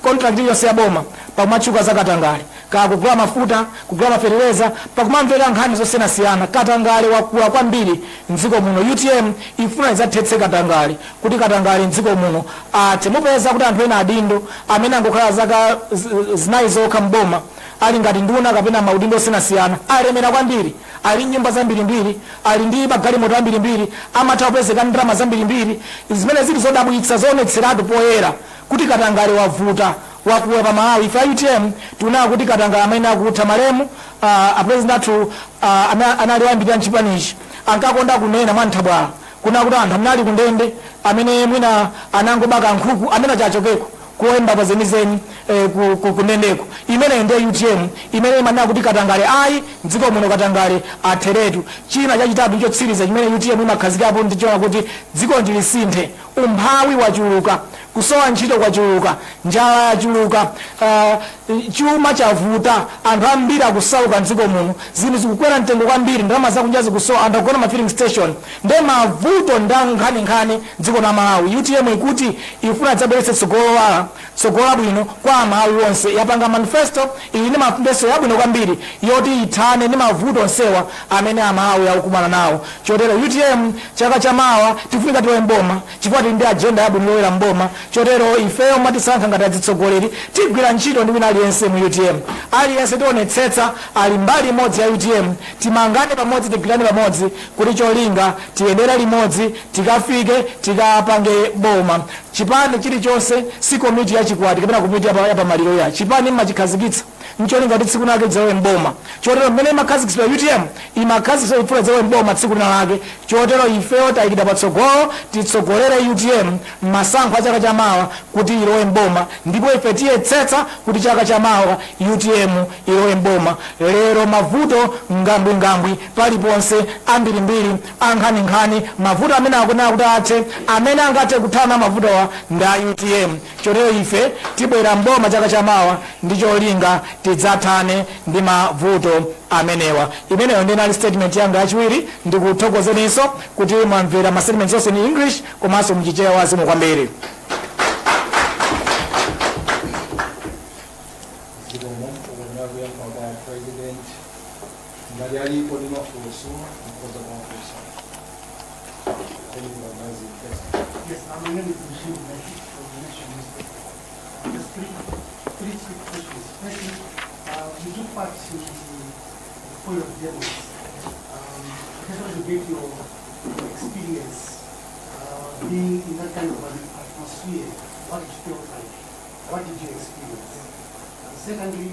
contract iliyonse ya boma pakumatchuka za katangale, ka kugula mafuta, kugula mafereleza, pakumamveka nkhani zosiyanasiyana. Katangale wakula kwambiri mdziko muno. UTM ifuna idzathetse katangale, kuti katangale mdziko muno athe. Mupeza kuti anthu ena adindo amene angokhala zaka 4 zokha mboma, ali ngati nduna kapena maudindo osiyanasiyana, alemera kwambiri, ali nyumba zambirimbiri, ali ndi magalimoto ambirimbiri, amatha kupezeka ndalama zambirimbiri, zimene zili zodabwitsa, zoonetseratu poyera kuti katangale wavuta, wakula pa Malawi. Ife a UTM tikuona kuti katangale amene akutha. Malemu apresident athu anali oyambirira mchipanichi ankakonda kunena mwanthabwala kuna kuti anthu amene ali kundende, amene mwina anangobaka nkhuku, amene achachokeko kuemba pa zenizeni kundendeko. Imeneyo ndiye UTM imene imanena kuti katangale ayi, mdziko muno katangale atheretu. China chachitatu chotsiriza chimene UTM imakhazikapo ndichoona kuti dziko ndilisinthe. Umphawi wachuluka, kusowa ntchito kwachuluka, njala yachuluka, chuma chavuta, anthu ambiri akusauka mdziko muno, zinthu zikukwera mtengo kwambiri, ndalama zakunja zikusowa, anthu akugona ma filling station, nde mavuto nda nkhaninkhani dziko la Malawi. UTM ikuti ifuna idzabweretse tsogolo lala, tsogolo labwino kwa Amalawi onse. Yapanga manifesto, ili ndi manifesto yabwino kwambiri yoti ithane ndi mavuto onsewa amene Amalawi akukumana nawo. Chotero UTM chaka chamawa tifunika tilowe mboma chifukwa tili ndi agenda yabwino yolowera mboma. Chotero ifeyo mwatisankha ngati atsogoleri, tigwira ntchito ndi wina aliyense mu UTM. Aliyense tionetsetsa ali mbali imodzi ya UTM, timangane pamodzi, tigwirane pamodzi kuti cholinga tiyendere limodzi, tikafike tikapange boma. Chipani chilichonse si komiti yachikwati kapena komiti yapamaliro ya chipani. Imachikhazikitsa ncholinga kuti tsiku lake idzawe mboma. Chotero mmene imakhazikitsidwa UTM, imakhazikitsidwa ifuna idzawe mboma tsiku lina lake. Chotero ifeyo tayikidwa patsogolo titsogolere UTM masankho a chaka chamawa kuti ilowe mboma, ndipo ife tiyetsetsa kuti chaka chamawa UTM ilowe mboma. Lero mavuto ngambwingambwi paliponse, ambirimbiri, ankhaninkhani, mavuto amene akunena kuti athe, amene angathe kuthana mavutowa ndi a UTM. Chotero ife tibwera mboma chaka chamawa ndi cholinga. Tidzathane ndi mavuto amenewa. Imeneyo ndinali statement yanga yachiwiri. Ndikuthokozeninso kuti mwamvera ma statements onse in English komanso mChichewa. Zikomo kwambiri. Zikomo ukunena kuyankha kwa President. Ngati alipo ndi mafunso, mukhoza kumafunsa. Yes, my name is Mshindi Nashi from the Nation newspaper. Just three quick questions. Firstly, you took part in the point of demos. I just want to get your experience being in that kind of an atmosphere, what it felt like. What did you experience? Secondly,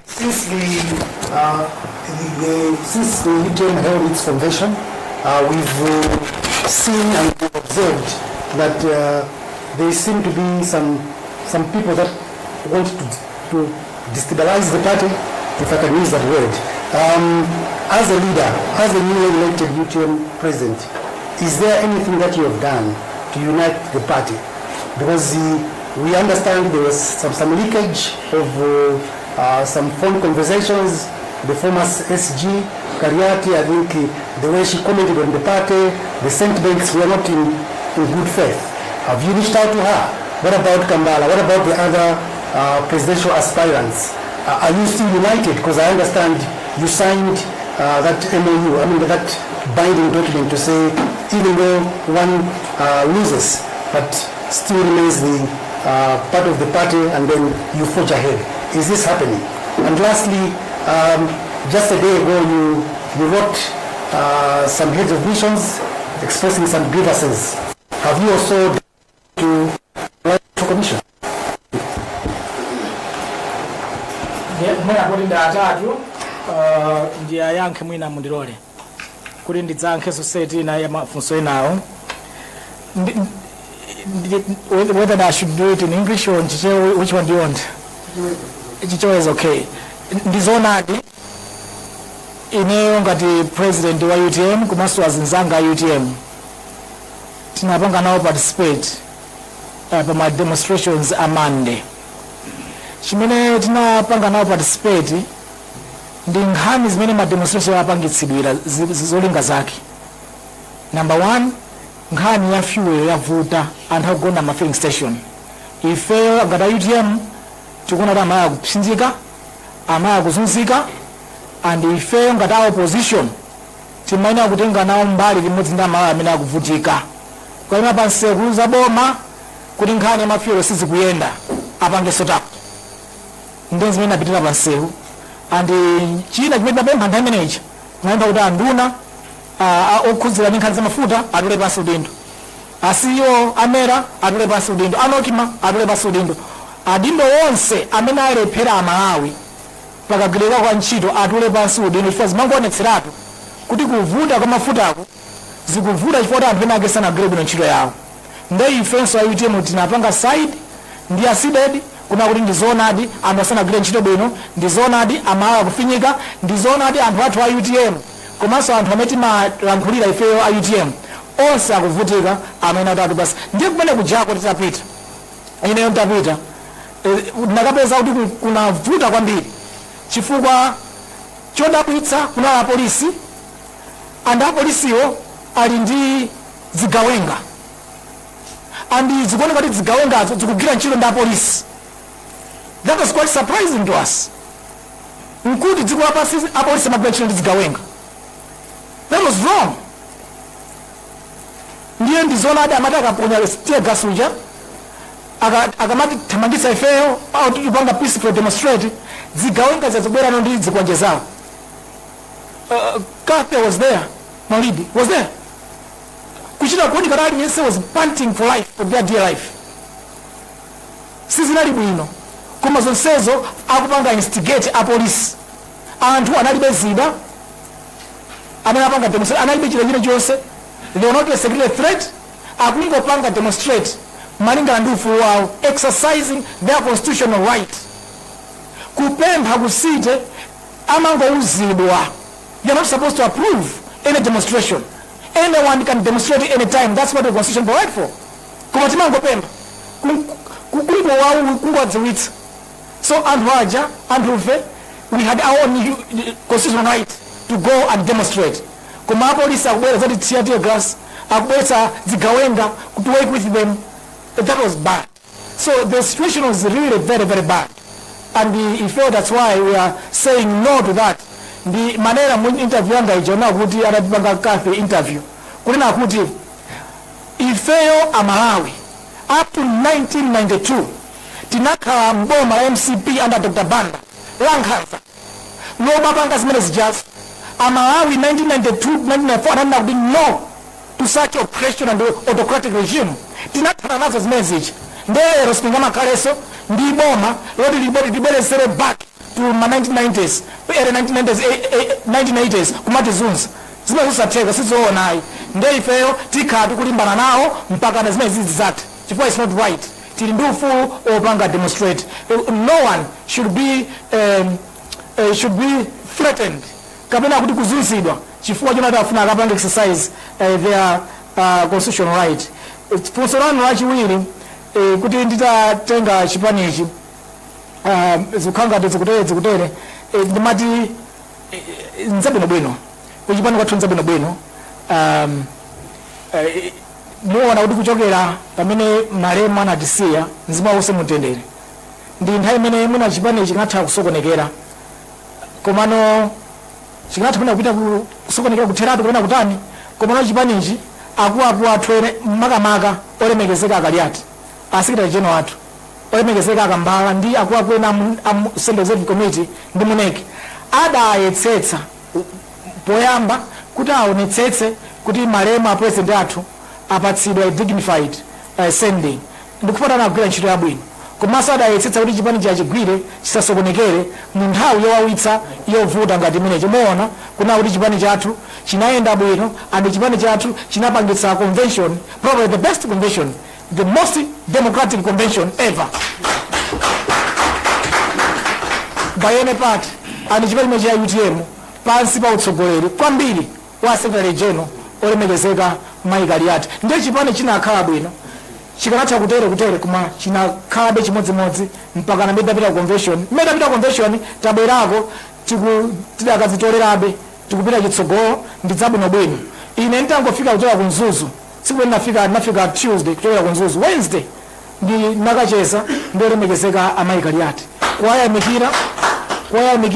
since the UTM held its convention, we've seen and we've observed that there seem to be some people that want to destabilize the party, if I can use that word. As a leader, as a newly elected UTM president, is there anything that you have done to unite the party? Because we understand there was some leakage of some phone conversations. The former SG, Kariati, I think the way she commented on the party, the sentiments were not in good faith. Have you reached out to her? What about Kambala? What about the other presidential aspirants? Are you still united? Because I understand you signed that MOU, I mean that binding document to say even though one loses, but still remains the part of the party, and then you forge ahead. Is this happening? And lastly, just a day ago you wrote some heads of missions expressing some grievances. Have you also to write for commission? Mwina kuti ndi atatu, ndiyayankhe. Mwina mundilole kuti ndidzayankhenso set ina ya mafunso enawo. Whether I should do it in English or in Chichewa, which one do you want? Chichewa is okay. Ndizoonadi, ineyo ngati president wa UTM komanso azinzanga a UTM tinapanga nawo participate pa ma demonstrations a Monday. Chimene tinapanga nawo participate ndi nkhani zimene ma demonstration apangitsidwira, zolinga zake. Number one, nkhani ya fuel yavuta, anthu akugona ma filling station. Ifeyo ngati a UTM tikuona kuti amayi akupsinjika, amayi akuzunzika, and ifeyo ngati a opposition timayenera kutenga nawo mbali limodzi ndi amayi amene akuvutika, kuyima pa nsewu za boma kuti nkhani ya ma fuel sizikuyenda, apange sort out. Ndi zimene apitira pa nsewu. And china chimene tinapempha nthawi imeneyi, tinapempha kuti anduna okhudzira ndi nkhani za mafuta atule pansi udindo, a CEO a MERA atule pansi udindo, a NOCMA atule pansi udindo, adindo onse amene alephera Amalawi pakagwiridwa kwa ntchito atule pansi udindo, chifukwa zimangoonetseratu kuti kuvuta kwa mafutako zikuvuta chifukwa kuti anthu ena ake sanagwire bwino ntchito yawo. Nde ifenso a UTM tinapanga side ndi a CDEDI kuna kuti ndizoonadi anthu asanagwire ntchito bwino, ndizoonadi Amalawi akufinyika, ndizoonadi anthu athu a UTM komanso anthu amene timalankhulira ifeyo a UTM onse akuvutika, amene atatu basi. Ndiye kumene kujako titapita, ineyo ntapita, ndakapeza kuti kunavuta kwambiri, chifukwa chodabwitsa kunali apolisi, and apolisiwo ali ndi zigawenga, and zikuoneka kuti zigawengazo zikugwira ntchito ndi apolisi. That was quite surprising to us, nkuti dziko lapansi apolisi amagwira ntchito ndi zigawenga. That was wrong. Ndiye ndizoonadi amati akaponya tear gas uja, akamati thamangitsa ifeyo au tipanga peaceful demonstrate, zigawenga zazibwerano ndi zikwanje zawo. Kathe was there, Maulidi was there, kuchita kuoneka kuti aliyense was panting for life, for their dear life. Sizinali bwino, koma zonsezo akupanga instigate apolisi. Anthu analibe zida, amene apanga demonstrate analibe chida china chonse. They were not a security threat. Akungopanga demonstrate malingana ndi ufulu wawo, exercising their constitutional right, kupempha ku city. Amangouzidwa, you're not supposed to approve any demonstration, anyone can demonstrate anytime, that's what the constitution provide for. Koma timangopempha, kungowadziwitsa. So anthu aja, anthufe, we had our own constitutional right to go and demonstrate, koma apolisi akubwera zati tear gas, akubweretsa zigawenga to work with them. That was bad. So the situation was really very, very bad, and he felt that's why we are saying no to that. Ndi manera mu interview yanga ija kuti anatipanga kafe interview, kunena kuti ifeyo Amalawi up to 1992 tinakhala mboma la MCP under Dr Banda, la nkhanza, lomapanga zimene zijazo. Amalawi 1992, 1994 ananena kuti no to such oppression and autocratic regime. Tinathana nazo zimene zija. Ndero sitingamakhalenso ndi boma loti libwerezere back to ma 1990s, early 1990s, 1980s, kumatizunza. Zimene zosatheka, sizoonayi. Nde ifeyo tikhala tikulimbana nawo mpaka na zimene zizi zathe, chifukwa it's not right. Tili ndi ufulu opanga demonstrate. No one should be threatened kapena kuti kuzunzidwa chifukwa chonati afuna akapanga exercise their constitutional right. Funso lanu lachiwiri, kuti nditatenga chipanichi, zikukhala ngati zikutere zikutere, ndimati nzabwinobwino. Kuchipani kwathu nzabwinobwino. Muona kuti kuchokera pamene malemu anatisiya, mzimu wawo mutendere, ndi nthawi imene mwina chipani chikanatha kusokonekera, komano chikanatha mwina kupita kusokonekera kutheratu kapena kutani. Komano chipanichi, akuluakulu athu ene, makamaka olemekezeka Akaliati, a secretary general athu, olemekezeka Akambala ndi akuluakulu ena amu Central Executive Committee ndi mu NEC, adayetsetsa poyamba kuti aonetsetse kuti malemu a president athu apatsidwa a dignified sending, ndikupatana agwira ntchito yabwino. Komanso adayetsetsa kuti chipani chachigwire chisasokonekere mu nthawi yowawitsa, yovuta ngati imeneyi. Muona kuna kuti chipani chathu chinayenda bwino, and chipani chathu chinapangitsa convention, probably the best convention, the most democratic convention ever by any party, and chipani cha UTM pansi pa utsogoleri kwambiri wa secretary general olemekezeka Mai Kaliati. Ndiye chipani chinakhala bwino. Chikanatha kutere kutere, koma chinakhalabe chimodzimodzi mpaka namene tapita convention. Mmene tapita convention, tabwerako, tidakazitolerabe, tikupita chitsogolo ndi zabwinobwino. Ine nditangofika kuchoka ku Mzuzu, tsiku limene ndinafika Tuesday kuchokera ku Mzuzu, Wednesday ndi nakacheza ndi olemekezeka amayi Kaliati, kuwayamikira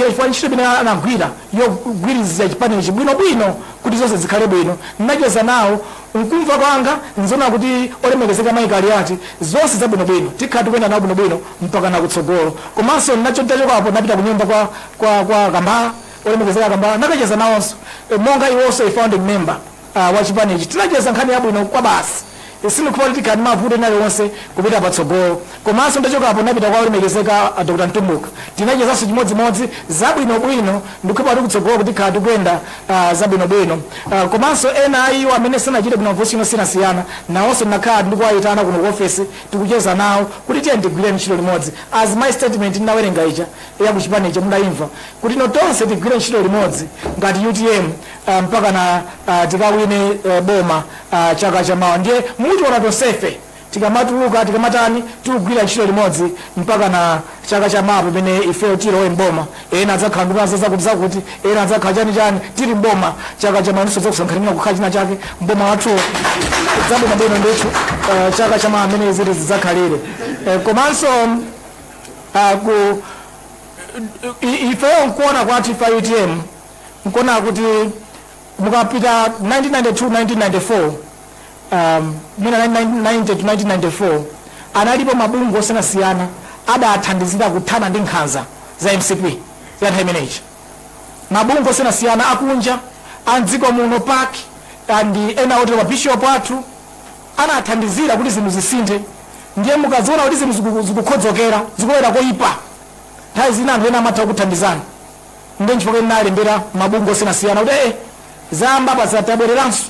chifukwa ntchito imene anagwira yogwirizira chipanichi bwinobwino kuti zonse zikhale bwino. Ndinacheza nawo. Nkumva kwanga nzona kuti olemekezeka mayi Kaliati, zonse zabwinobwino, tikhala tikuyenda nawo bwinobwino mpaka nakutsogolo. Komanso nacho ndachokapo, napita kunyumba kwa Kambala, olemekezeka Kambala, nakacheza nawonso. Monga iwonso a founding member wa chipanichi, tinacheza nkhani yabwino kwa basi. Sindikupa kuti tikhala mavuto ena aliwonse kupita patsogolo. Komanso ndachokapo, napita kwa olemekezeka Dr Mtumbuka, tinachezanso chimodzimodzi, zabwinobwino. Ndikupa kuti kutsogolo kuti tikhala tikuyenda zabwinobwino. Komanso ena a iwo amene sanachite bwino mavuto osiyanasiyana, nawonso ndinakhala ndikuwayitana kuno ku ofesi, tikucheza nawo kuti tiye tigwire ntchito limodzi. As my statement ndinawerenga ija ya kuchipanicho, mudayimva kuti no, tonse tigwire ntchito limodzi ngati UTM mpaka na tikawine boma chaka chamawa. Ndiye mutiona tonsefe tikamatuluka, tikamatani, tikugwira ntchito limodzi mpaka na chaka chamawa pamene ifeyo tilowe mboma. Ena adzakhala nduna zakuti zakuti, ena adzakhala chani chani. Tili mboma chaka chamawa, ndiso zakusankhanira kukhala china chake mboma wathuwo. Zabwinobwino ndithu, chaka chamawa amene ziti zidzakhalire. Komanso ku ifeyo nkuona kwathu ife UTM, nkuona kuti mukapita 1992, 1994, mwina 1990 to 1994, analipo mabungwe osiyanasiyana adathandizira kuthana ndi nkhanza za MCP za nthawi imeneyi. Mabungwe osiyanasiyana akunja, a mdziko muno, PAC and ena otero, bishop athu anathandizira kuti zinthu zisinthe. Ndiye mukaziona kuti zinthu zikukhodzokera, zikulowera koyipa, nthawi zina anthu ena amatha kuthandizana. Ndiye nchifukwa ndinalembera mabungwe osiyanasiyana kuti zamba pasatabwereranso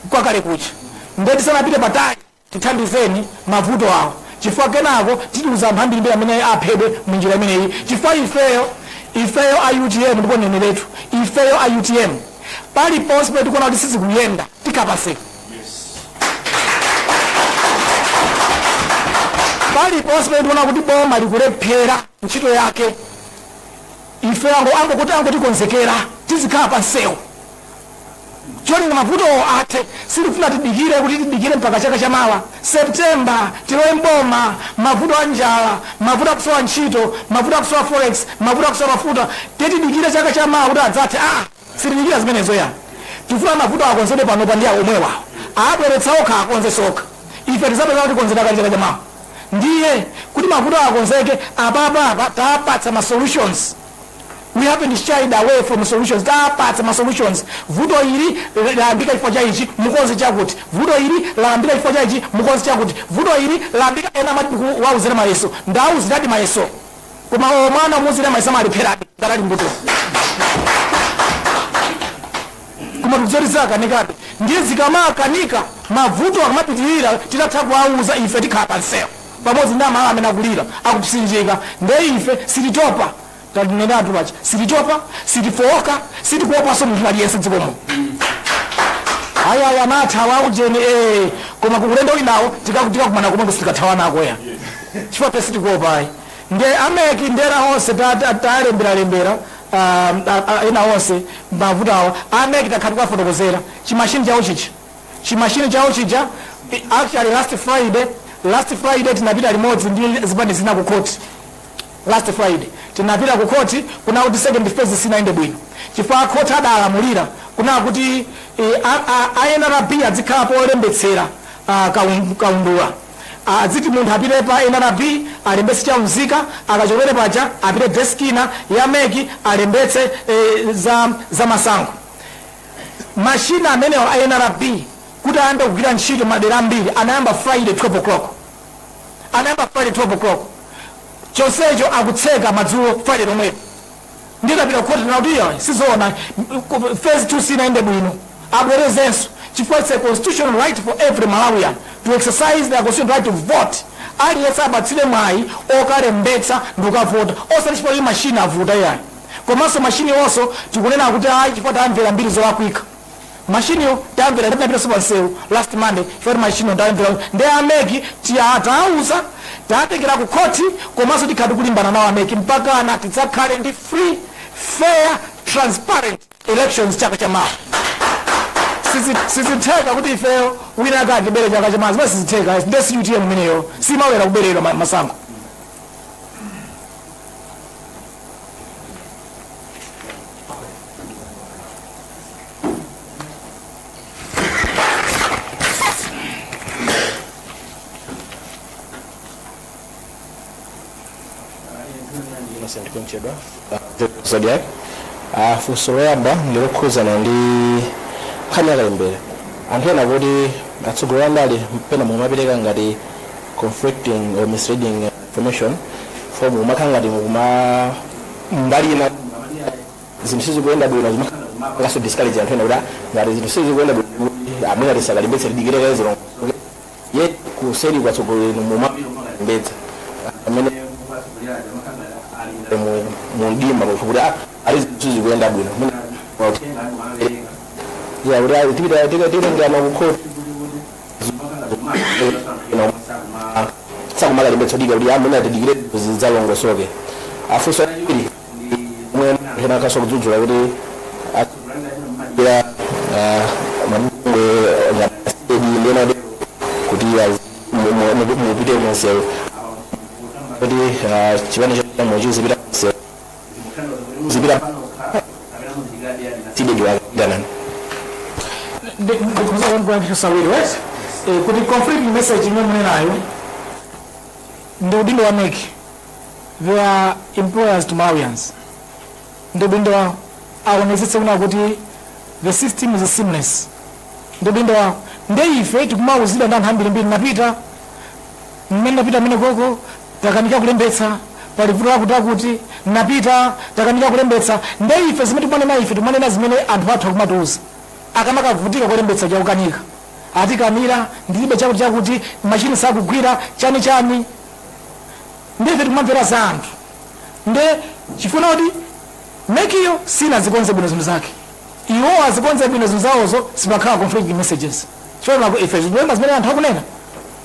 kwakale kucha, ndiye tisanapite patali, tithandizeni mavuto awo, chifukwa kenako titiuza anthu ambirimbiri amene aphedwe munjira imeneyi. Chifukwa ifeyo a UTM, ndipo neneretu, ifeyo a UTM, paliponse pamene tikuona kuti sizikuyenda, tikhapaseka. Paliponse pamene tikuona kuti boma likulephera ntchito yake, ife angokuti angotikonzekera, tizikhala pa msewu cholinga mavuto athe. Sitifuna tidikire kuti tidikire mpaka chaka chamawa September tilowe mboma, mavuto a njala, mavuto akusowa ntchito, mavuto akusowa forex, mavuto akusowa mafuta, tidikire chaka chamawa kuti adzathe. Ah, sitidikira zimenezo ya. Tifuna mavuto akonzedwe panopa ndi omwewa abweretsa okha, akonze sokha. Ife tizapeza kuti konzedwa kali chaka chamawa. Ndiye kuti mavuto akonzeke apapapa, tapatsa ma solutions. We haven't shied away from solutions. Tapatsa ma solutions. Vuto ili layambika chifukwa cha ichi, mukonze chakuti. Vuto ili layambika chifukwa cha ichi, mukonze chakuti. Vuto ili layambika. Ena amati wauzira mayeso, ndauziradi mayeso, koma o mwana umuuzira mayeso amalipheradi ngatali mbuto, koma tikudzoti zakanika. Ndiye zikamakanika, mavuto akamapitirira, titatha kuwauza, ife tikhala pansewu pamodzi ndi amala amene akulira, akupsinjika. Nde ife sititopa. Tatinenatu pacha, sititopa, sitifowoka, sitikuopanso munthu aliyense dzikomo. Aya amathawa akujeni, koma kukulendo winawo tikakumana komwe sitikathawa nako ya, chifukwa pe sitikuopa ayi. Nde a MEC ndera onse talemberalembera ena onse mavuto awa. A MEC takhala tikuwafotokozera chimashini chawo chicha, chimashini chawo chija. Actually, last Friday tinapita limodzi ndi zipani zina ku court. Last Friday tinapita ku court kuna kuti second phase sinaende bwino, chifukwa court adalamulira kuna kuti a NRB adzikhala polembetsera kaundula. Adziti munthu apite pa NRB alembetse chaunzika, akachokere paja apite desk ina ya MEC alembetse za masankho. Mashina amenewa a NRB kuti ayambe kugwira ntchito madera ambiri anayamba Friday 12 o'clock, anayamba Friday 12 o'clock, chonsecho akutseka madzulo Friday lomwepo. Nditapita kukhoti nakuti iyo sizoona, phase 2 sinaende bwino, abwerezenso, chifukwa it's a constitutional right for every Malawian to exercise their constitutional right to vote. Aliyense apatsire mwayi okalembetsa ndi kukavota, osati chifukwa kuti mashini avuta iyayi. Komanso mashini onso tikunena kuti ayi, chifukwa tamvera mbiri zolakwika. Mashiniyo tamvera, tinapita pansewu last Monday chifukwa mashiniyo tamvera. Ndi a MEC tiyatauza, tatengera ku khoti, komanso tikhala tikulimbana nawo a MEC mpakana tidzakhale ndi free, fair, transparent elections chaka chamawa. Sizitheka kuti ifeyo wina akatibere chaka chamawa, zimene sizitheka. Nde si UTM imeneyo, simawera kuberedwa masankho. Innocent Kunchedwa, Zodiak. Funso loyamba ndilokhuzana ndi nkhani yakalembera. Anthu ena kuti atsogoleri andale pena mumapereka ngati conflicting or misleading information, for mumakhala ngati mukuma mbali ina zinthu sizikuyenda bwino, zimakhala discourage anthu ena kuti ngati zinthu sizikuyenda bwino, amene tisakalembetse, tidikire kaye zilongosoke. Ye kuseri kwatsogoleri mumalembetsa amene mu mdima kuti ali zinthu sizikuyenda bwino ya, kuti tipita tikatengana kukhoti sakumakalembetsa dika kuti amene atidikire zidzalongosoke. Afunso lachiwiri, mwe ena akaso kudzudzula kuti ya mabungwe ngati ndena kuti mupite munsewu, kuti chipani chamochi zipita munsewu, zipita tidediwakanani. Ndikuzakuyankhisawiri, right? Kuti conflicting message imene munenayo ndi udindo wa MEC. They are employers to Malawians. Ndi udindo wawo aonetsetse kuna kuti the system is seamless. Ndi udindo wawo. Nde ife tikumauzidwa ndi anthu ambirimbiri, napita mmene napita mmene koko takanika kulembetsa, pali vuto lakuti akuti napita takanika kulembetsa. Nde ife zimene tikumanena, ife tikumanena zimene anthu athu akumatiuza akamakavutika kulembetsa, chakukanika, atikanira, ndilibe chakuti chakuti, machini sakugwira, chani chani. Ndife tikumamvera za anthu. Nde chifuna kuti MEC yo sinazikonze bwino zinthu zake, iwo azikonze bwino zinthu zawozo, sipakhala conflicting messages, chifukwa ife zikulemba zimene anthu akunena.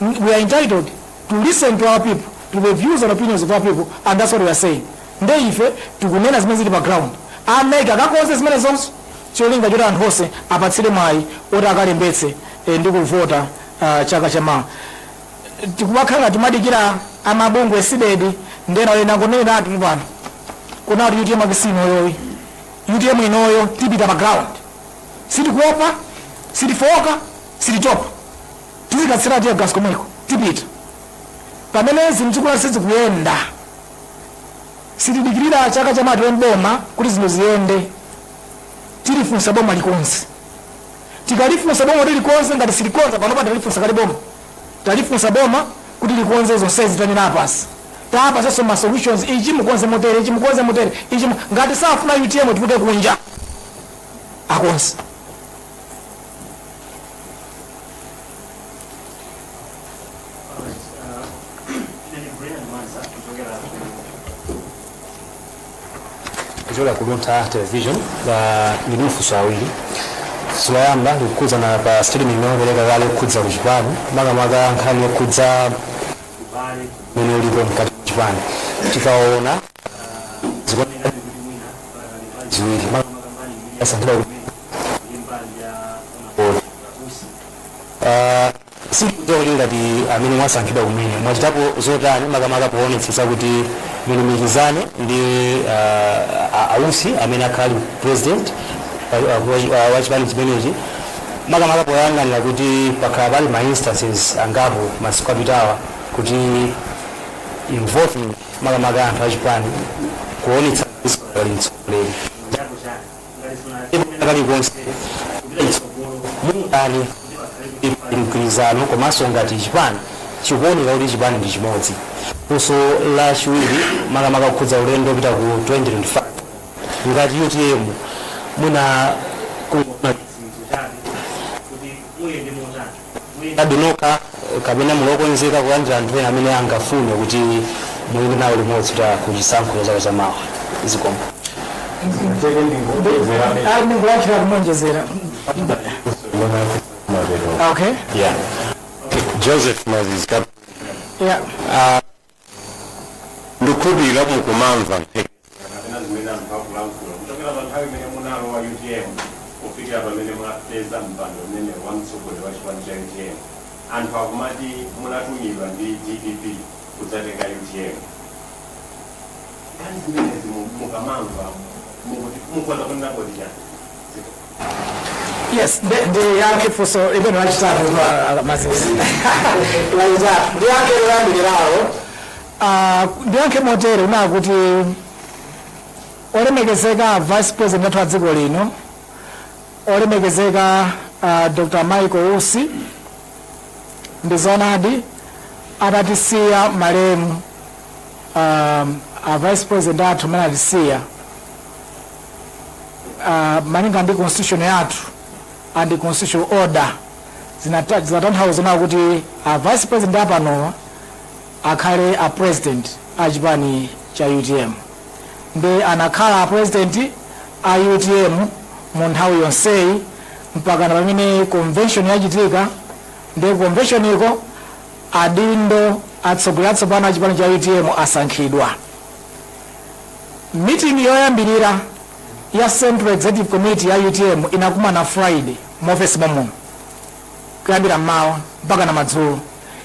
We are entitled. to listen to our people, to the views and opinions of our people, and that's what we are saying. Nde ife tikunena zimene zili pa ground. A MEC akakonze zimene zonso, cholinga choti anthu onse apatsire mwayi oti akalembetse ndi kuvota chaka chamawa. Tikumakhala timadikira amabungwe CDEDI ndena ena kunena atu pano kuna kuti UTM akisino yoyi, UTM inoyo tipita pa ground, sitikuopa, sitifoka, sititopa, tizikatsira tear gas komweko, tipita pamene zinthu sizikuyenda. Sitidikirira chaka chamati boma kuti zinthu ziyende. Tilifunsa boma likonse, tikalifunsa boma kuti likonse. Ngati silikonza panopa, talifunsa kale boma, talifunsa boma kuti likonze zonsezi tanena apasi, tapasenso ma solutions: ichi mukonze motere, ichi mukonze motere, ichi ngati safuna UTM tupite kunja, akonse. Alright, ine Brian Mwanza kuchokera ku Luntha Television. Ndili mafunso awiri. Funso loyamba likukhudzana pa statement imene wapereka kale kukhudza ku chipani, makamaka nkhani yokhudza ubale umene ulipo mkati mwa chipani. Tikaona zikuoneka kuti mwina mbali ziwiri, makamaka mbali imene yasankhidwa kumene ndi mbali ya Honorable Usi. Sikudziwa kuti ngati amene mwasankhidwa kumene mwachitapo zotani, makamaka poonetsetsa kuti mulumikizane ndi ausi amene akhala president wa chipani chimenechi, makamaka poyang'anira kuti pakhala pali ma instances angapo masiku apitawa kuti involvement, makamaka anthu achipani, kuonetsa pali mtsogoleri kalikonse kupita chitsogolo mungani pali mgwirizano, komanso ngati chipani chikuoneka kuti chipani ndi chimodzi. Funso lachiwiri, makamaka kukhudza ulendo kupita ku 2025, ngati UTM muna kuona kuti muyende motani, muyenda nokha kapena mulokonzeka kulandira anthu ena amene angafune kuti muyende nawo limodzi kuti ku chisankho cha chaka chamawa? Zikomo. Ndikulankhira kumonjezera. Okay. Yeah. Joseph Moses. Yeah. Ndikukhulupirira mukumamva kapena zimene anthu akulankhula kuchokera pa nthawi imene munalowa UTM kufikira pamene mwapeza mpando umene wa mtsogoleri wa chipani cha UTM. Anthu akumati munatumidwa ndi DPP kudzatenga UTM. Nkhani zimenezi mukamamva mukuti mukhoza kunena kuti chani? Yes, ndiyankhe funso limene lachitatu, Mazezi, lachitatu. Ndiyankhe loyambirirawo. Ndiyankhe motere una kuti olemekezeka vice president athu a dziko lino, olemekezeka Dr Michael Usi, ndi zoonadi atatisiya malemu a vice president athu amene atisiya, malinga ndi constitution yathu and constitutional order, zinatanthauza nawo kuti a vice president apanowa akhale a president a chipani cha UTM, ndi anakhala a president a UTM mu nthawi yonseyi mpaka pamene convention yachitika. Ndi convention iko adindo atsogoleri atsopano a chipani cha UTM asankhidwa. Meeting yoyambirira ya Central Executive Committee ya UTM inakumana Friday muofesi momwe kuyambira mmawa mpaka na madzulo.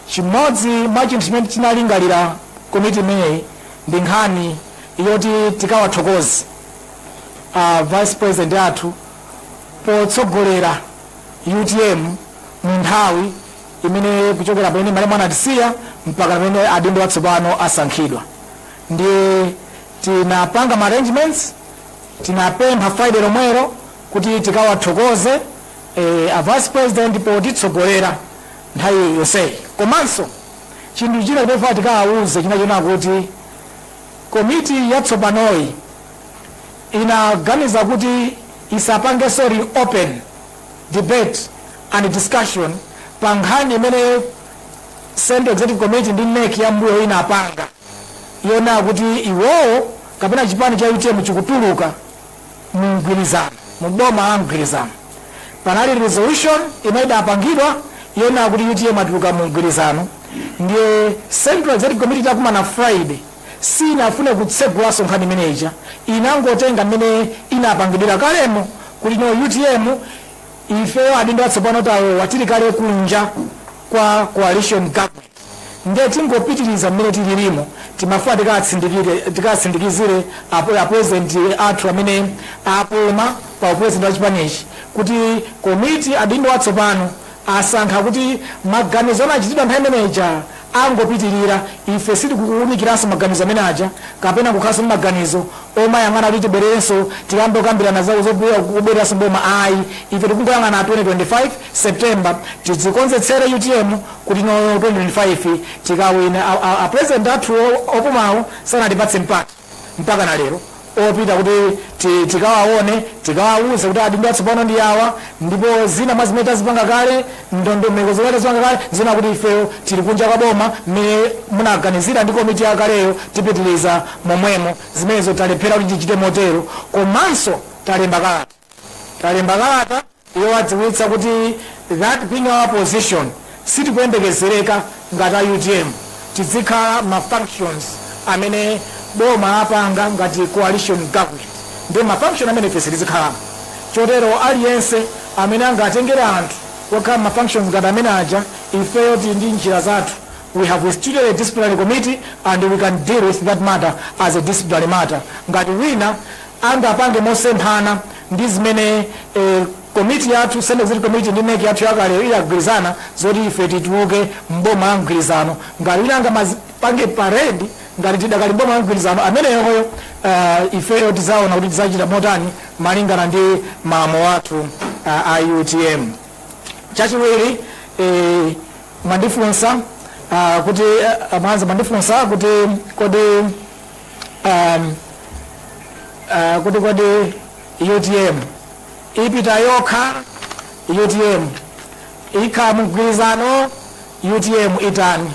Chimodzi mwa chinthu chimene chinalingalira komiti imeneyi ndi nkhani yoti tikawathokoze vice president athu potsogolera UTM mu nthawi imene kuchokera pamene malemu anatisiya mpaka pamene adindo atsopano asankhidwa. Ndiye tinapanga ma arrangements, tinapempha Friday lomwero kuti tikawathokoze a vice president potitsogolera nthawi yonseyi. Komanso chinthu china chimene tikawauze chinachona kuti komiti yatsopanoyi inaganiza kuti isapangenso reopen debate and discussion pa nkhani imene Central Executive Committee ndi NEC ya mbuyo inapanga yona kuti iwowo kapena chipani cha UTM chikutuluka mu mgwirizano, mu boma la mgwirizano. Panali resolution imene idapangidwa yona kuti UTM atuluka mu mgwirizano. Ndiye Central Executive Committee itakumana Friday sinafune kutsegulanso nkhani imeneyi, inangotenga mmene inapangidwira kalemo kuti no, UTM ifeyo adindo atsopano tawowa tili kale kunja kwa coalition government, ndiye tingopitiriza mmene tililimo. Timafuna tikatsindikizire a president athu amene apuma pa upresident wa chipanichi kuti komiti adindo atsopano asankha kuti maganizo amachitidwa nthawi imeneja angopitirira. Ife sitikuwunikiranso maganizo amene aja kapena kukhalanso ndi maganizo omayang'ana kuti tibwererenso tiyambe kukambirana za kubwereranso mboma, ayi. Ife tikungoyang'ana 2025 September, tidzikonzetsere UTM kuti no, 2025 tikawina. A president athu opumawo sanatipatse mpata mpaka na lero opita kuti tikawaone, tikawawuze kuti adindo atsopano ndi awa, ndipo zina mwa zimene tazipanga kale, ndondomeko zimene tazipanga kale zina, kuti ifeyo tili kunja kwa boma mmene munaganizira ndi komiti yakaleyo, tipitiliza momwemo. Zimenezo talephera kuti tichite motero. Komanso talemba kalata yowadziwitsa kuti that being our position, sitikuyembekezereka ngati a UTM tizikhala ma functions amene boma apanga ngati coalition government, ndi ma function amene ife sitizikhalamo. Chotero aliyense amene angatengere anthu okhala ma functions ngati amene aja, ifeyo tili ndi njira zathu. We have instituted a disciplinary committee and we can deal with that matter as a disciplinary matter. Ngati wina angapange mosemphana ndi zimene komiti yathu, Central Executive Committee ndi NEC yathu yakale idagwirizana zoti ife tituluke mboma la mgwirizano, ngati wina angamapange parade ngati tidakali mboma la mgwirizano ameneyoyo, ifeyo tizaona kuti tizacita motani malingana ndi malamulo athu a UTM. Chachiwiri, mwandifunsa kuti mwanza mwandifunsa kuti kodi kuti kodi UTM ipita yokha, UTM ikhala mgwirizano, UTM itani?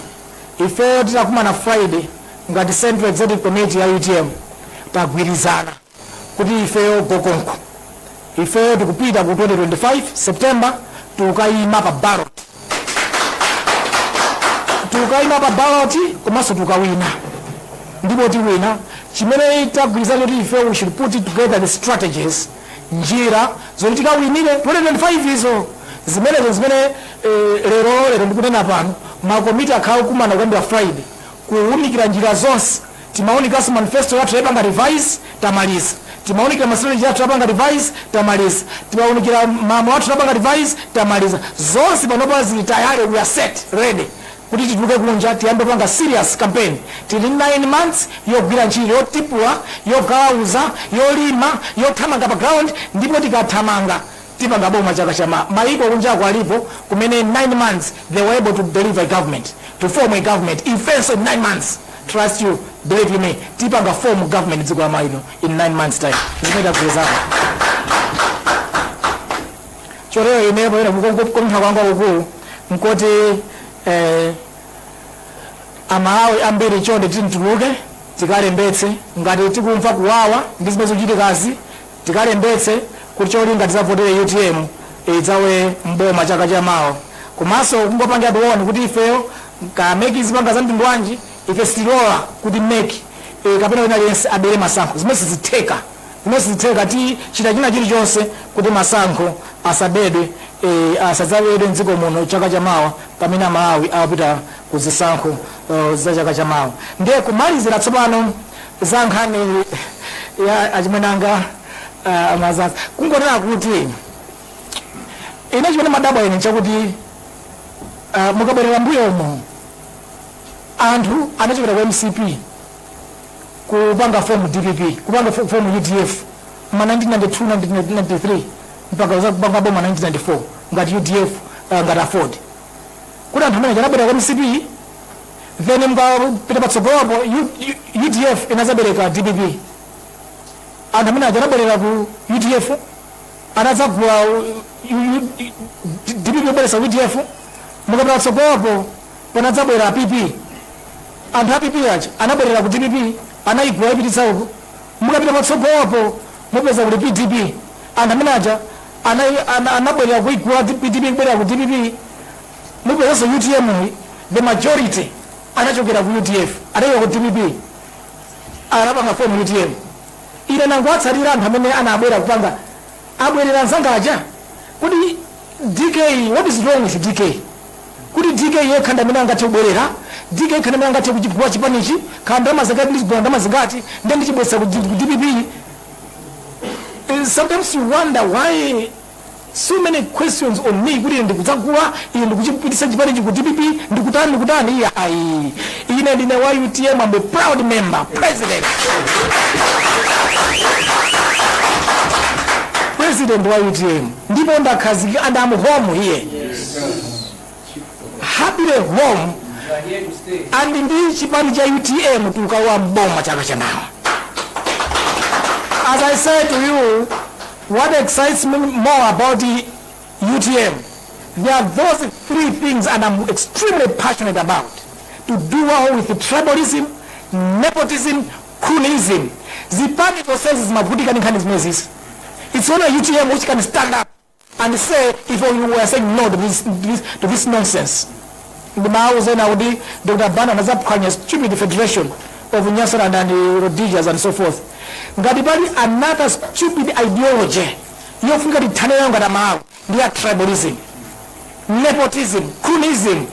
Ifeyo titakumana Friday ngati Central Executive Committee ya UTM, tagwirizana kuti ifeyo gokonko, ifeyo tikupita ku 2025 September, tukayima pa ballot, tukayima pa ballot komanso tukawina, ndipo tiwina. Chimene tagwirizana kuti ife we should put together the strategies, njira zoti tikawinire 2025 izo, zimenezo zimene lero lero ndikunena pano makomiti akhala kukumana kuyambira Friday kuwunikira njira zonse. Timaunikanso manifesto yathu, yapanga revise, tamaliza. Timaunikira ma strategy athu, yapanga revise, tamaliza. Timaunikira malamulo athu, yapanga revise, tamaliza. Zonse panopa zili tayari, we are set, ready kuti tituluke kunja, tiyambe panga serious campaign. Tili 9 months yogwira ntchito, yotipula, yogalauza, yolima, yothamanga pa ground, ndipo tikathamanga tipanga boma chaka cha maiko kunjako alipo kumene 9 months they were able to deliver a government, to form a government. Ifenso in 9 months, trust you, believe you me, tipanga form government dziko la maino in 9 months time, zimene tagwirizana. Chotero inepo ine kukonkha kwanga kukulu nkoti Amalawi ambiri chonde tituluke tikalembetse. Ngati tikumva kuwawa ndi zimene zikuchitikazi, tikalembetse kuti cholinga tizavotere UTM idzawe mboma chaka chamawa. Komanso kungopangira tione kuti ifeyo ka MEC zipanga za mtundu wanji, ife sitilola kuti MEC kapena wina aliyense abere masankho. Zimene sizitheka, zimene sizitheka. Tichita china chilichonse kuti masankho asabedwe, asadzabedwe mdziko muno chaka chamawa pamene Amalawi awapita ku zisankho za chaka chamawa. Ndiye kumalizira tsopano za nkhani ya achimwenanga amazaza, kungonena kuti ine chimene madabwa ine nchakuti mukabwerera mbuyomo anthu anachokera ku MCP kupanga form DPP, kupanga form UDF ma 1992, 1993, mpaka kupanga boma 1994 ngati UDF, ngati AFORD, kuti anthu amene anabwera ku MCP. Then mukapita patsogolopo UDF inazabereka DPP, anthu amene aja anabwerera ku UDF, anadzagula DPP kubweresa UDF. Mukapita patsogolopo panadzabwera PP, anthu a PP aja anabwerera ku DPP, anayigula ipititsa uko. Mukapita patsogolopo mupeza kuti PDP, anthu amene aja anabwerera kuigula PDP kubwerera ku DPP. Mupezanso UTM The majority anachokera ku UDF, anachokera ku DPP, anapanga form UTM. Ine nangowatsatira anthu amene anabwera kupanga, abwerera anzanga aja. Kuti DK, what is wrong with DK? Kuti DK yekha ndi amene angathe kubwerera, DK yekha ndi amene angathe kuchigula chipanichi, khala ndalama zingati, ndizigula ndalama zingati, ndiye ndichibweretsa ku DPP. Sometimes you wonder why so many questions on me, kuti ine ndikudzagula, ine ndikuchipitisa chipanichi ku DPP, ndikutani, ndikutani. Iya, ayi, ine ndine wa UTM. I'm a proud member, president wa UTM, ndipo ndakhazika and I'm home here, happily home, and ndi chipani cha UTM tukalowa mboma chaka chamawa. As I said to you, what excites me more about the UTM, there are those three things, and I'm extremely passionate about: to do away with tribalism, nepotism, cronyism. Zipani zonsezi zimavutika ndi nkhani zimenezi. It's only UTM which can stand up and say, if you were saying no to this nonsense. Ndimawuzena kuti Dr. Banda anazaphwanya stupid Federation of Nyasaland and Rhodesias and so forth. Ngati pali another stupid ideology yofunika tithane nayo ngati Amalawi, ndi ya tribalism, nepotism, cronyism,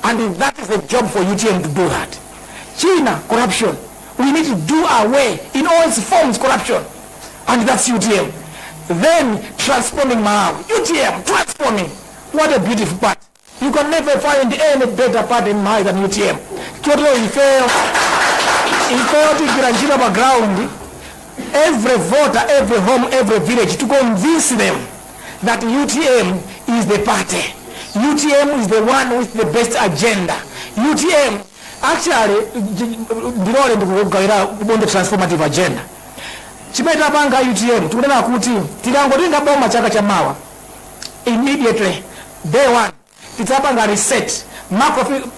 and that is the job for UTM to do that. China, corruption. We need to do away in all its forms, corruption, and that's UTM. Then transforming Malawi. UTM transforming. What a beautiful part. You can never find any better party in Malawi than UTM. Chotero ifeyo tigwira ntchito pa ground, every voter, every home, every village, to convince them that UTM is the party. UTM is the one with the best agenda. UTM, actually, ndilole ndikugawira kubonde transformative agenda. Chimene tapanga UTM, tikunena kuti tikangotenga boma chaka chamawa, immediately, day one, tidzapanga reset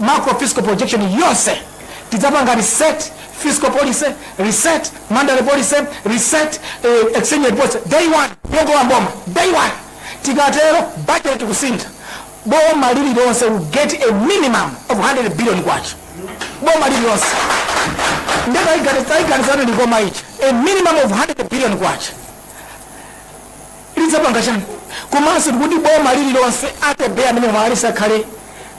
macro fiscal projection yonse. Tidzapanga reset fiscal policy, reset monetary policy, reset exchange rate policy, day one yongolowa mboma, day one. Tikatero, budget kusintha, boma lililonse will get a minimum of 100 billion kwacha, boma lililonse. Ndetaiganizano Likoma ichi, a minimum of 100 billion kwacha lidzapanga chani? Komanso tikuti boma lililonse, at a bare minimum, alisakhale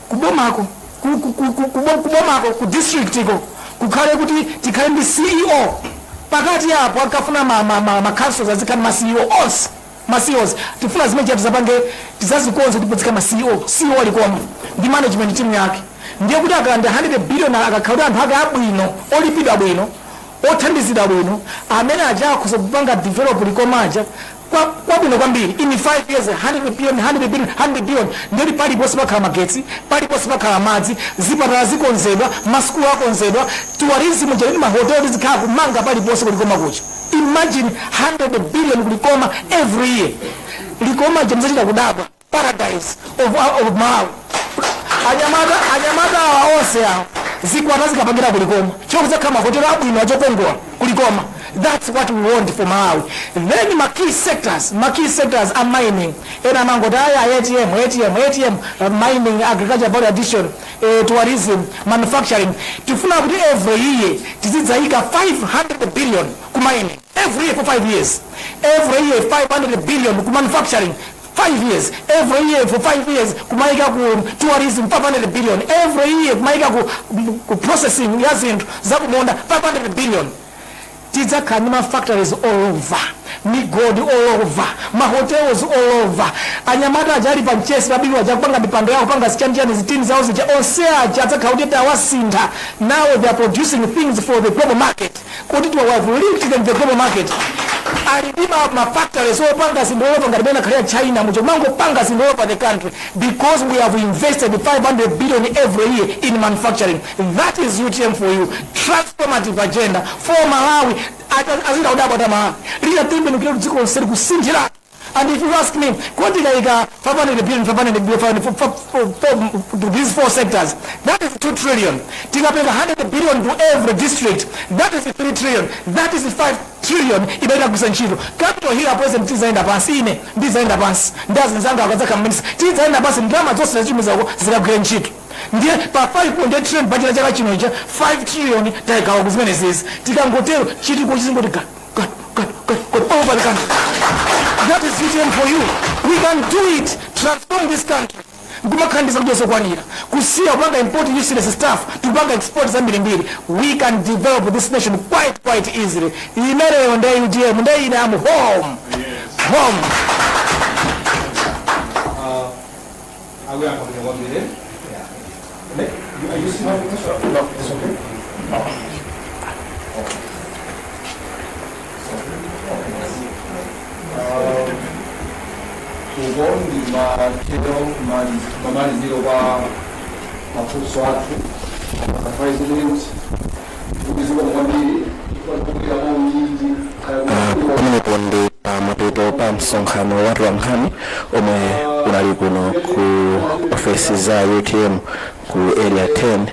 kubomako, kubomako, ku district iko, kukhale kuti tikhale ndi CEO pakati apo. Akafuna ma councils azikhala ma CEO onse, ma CEOs. Tifuna zimene tizapange, tizazikonze, tipozika ma CEO, CEO alikoma ndi management team yake. Ndiye kuti akalanda 100 billion, akakhala kuti anthu ake abwino, olipidwa bwino, othandizidwa bwino, amene aja akhoza kupanga develop Likomaja kwabwino kwambiri. In 5 years, 100 billion, 100 billion, 100 billion, ndiyoti paliponse pakhala magetsi, paliponse pakhala madzi, zipatala zikonzedwa, masukulu akonzedwa, tourism chalini, mahoteli zikhala kumanga paliponse kuLikoma kucha. Imagine 100 billion kuLikoma every year. Likoma jamzachita kudabwa, paradise of Malawi. Anyamata awa onse awa zikwata zikapangira kuLikoma, chokuzakhala mahotelo abwino achokongola kuLikoma. That's what we want for Malawi. Then ma key sectors are mining. Ena amangoti aya ATM, ATM, ATM, mining, agriculture value addition, tourism, manufacturing. Tifuna kuti every year tizidzayika 500 billion ku mining, every year for 5 years, every year 500 billion ku manufacturing, 5 years, every year for 5 years kumayika ku tourism 500 billion, every year kumayika ku processing ya zinthu zakumunda 500 billion. Tidzakhala ndi ma factories all over, migodi all over, mahotels all over. Anyamata aja ali pa mchesi pabiri aja kupanga mipando yawo, kupanga zichanjani, zitini zawo zija, onse aja adzakhala kuti tawasintha. Now they are producing things for the global market, kuti we have linked them to the global market. Ali ndi ma factories opanga zinthu all over, ngati pena khalira China mucho, mangopanga zinthu all over the country, because we have invested 500 billion every year in manufacturing. That is UTM for you, transformative agenda for Malawi. Azita kudabwa ta Malawi litatembenukira kuti dziko lonse likusinthiratu. And if you ask me, kodi like 500 billion, 500 billion for, to these four sectors, that is 2 trillion. Tikapeka 100 billion to every district, that is 3 trillion. That is 5 trillion imaita kusa ntchito. Capital Hill, President, tizaenda pansi, ine ndizaenda pansi, ndi azinzanga akadzakhala minister, tizaenda pansi, ndalama zonse zachumizako zikagwira ntchito. Ndiye pa 5.8 trillion budget chaka chino cha 5 trillion tayigawa kuzimene zizi. Tikangotero, chitukuko chizingoti ga ga ga ga ga all over the country. That is UTM for you. We can do it. Transform this country nkumakhandiza kudya zokwanira, kusiya kupanga import useless stuff, tikupanga export zambirimbiri. We can develop this nation quite quite easily. Imeneyo nde UTM, nde ine am home, home. Akuyankha bwino kwambiri. Are you still having question? No, it's okay. Uko ndi mathero, mamaliziro kwa mafunso athu. President, kuzikomo kwambiri kuira maunyinji. Pamenepo ndi pamapeto pa msonkhano wa atolankhani omwe unali kuno ku ofesi za UTM ku Area 10.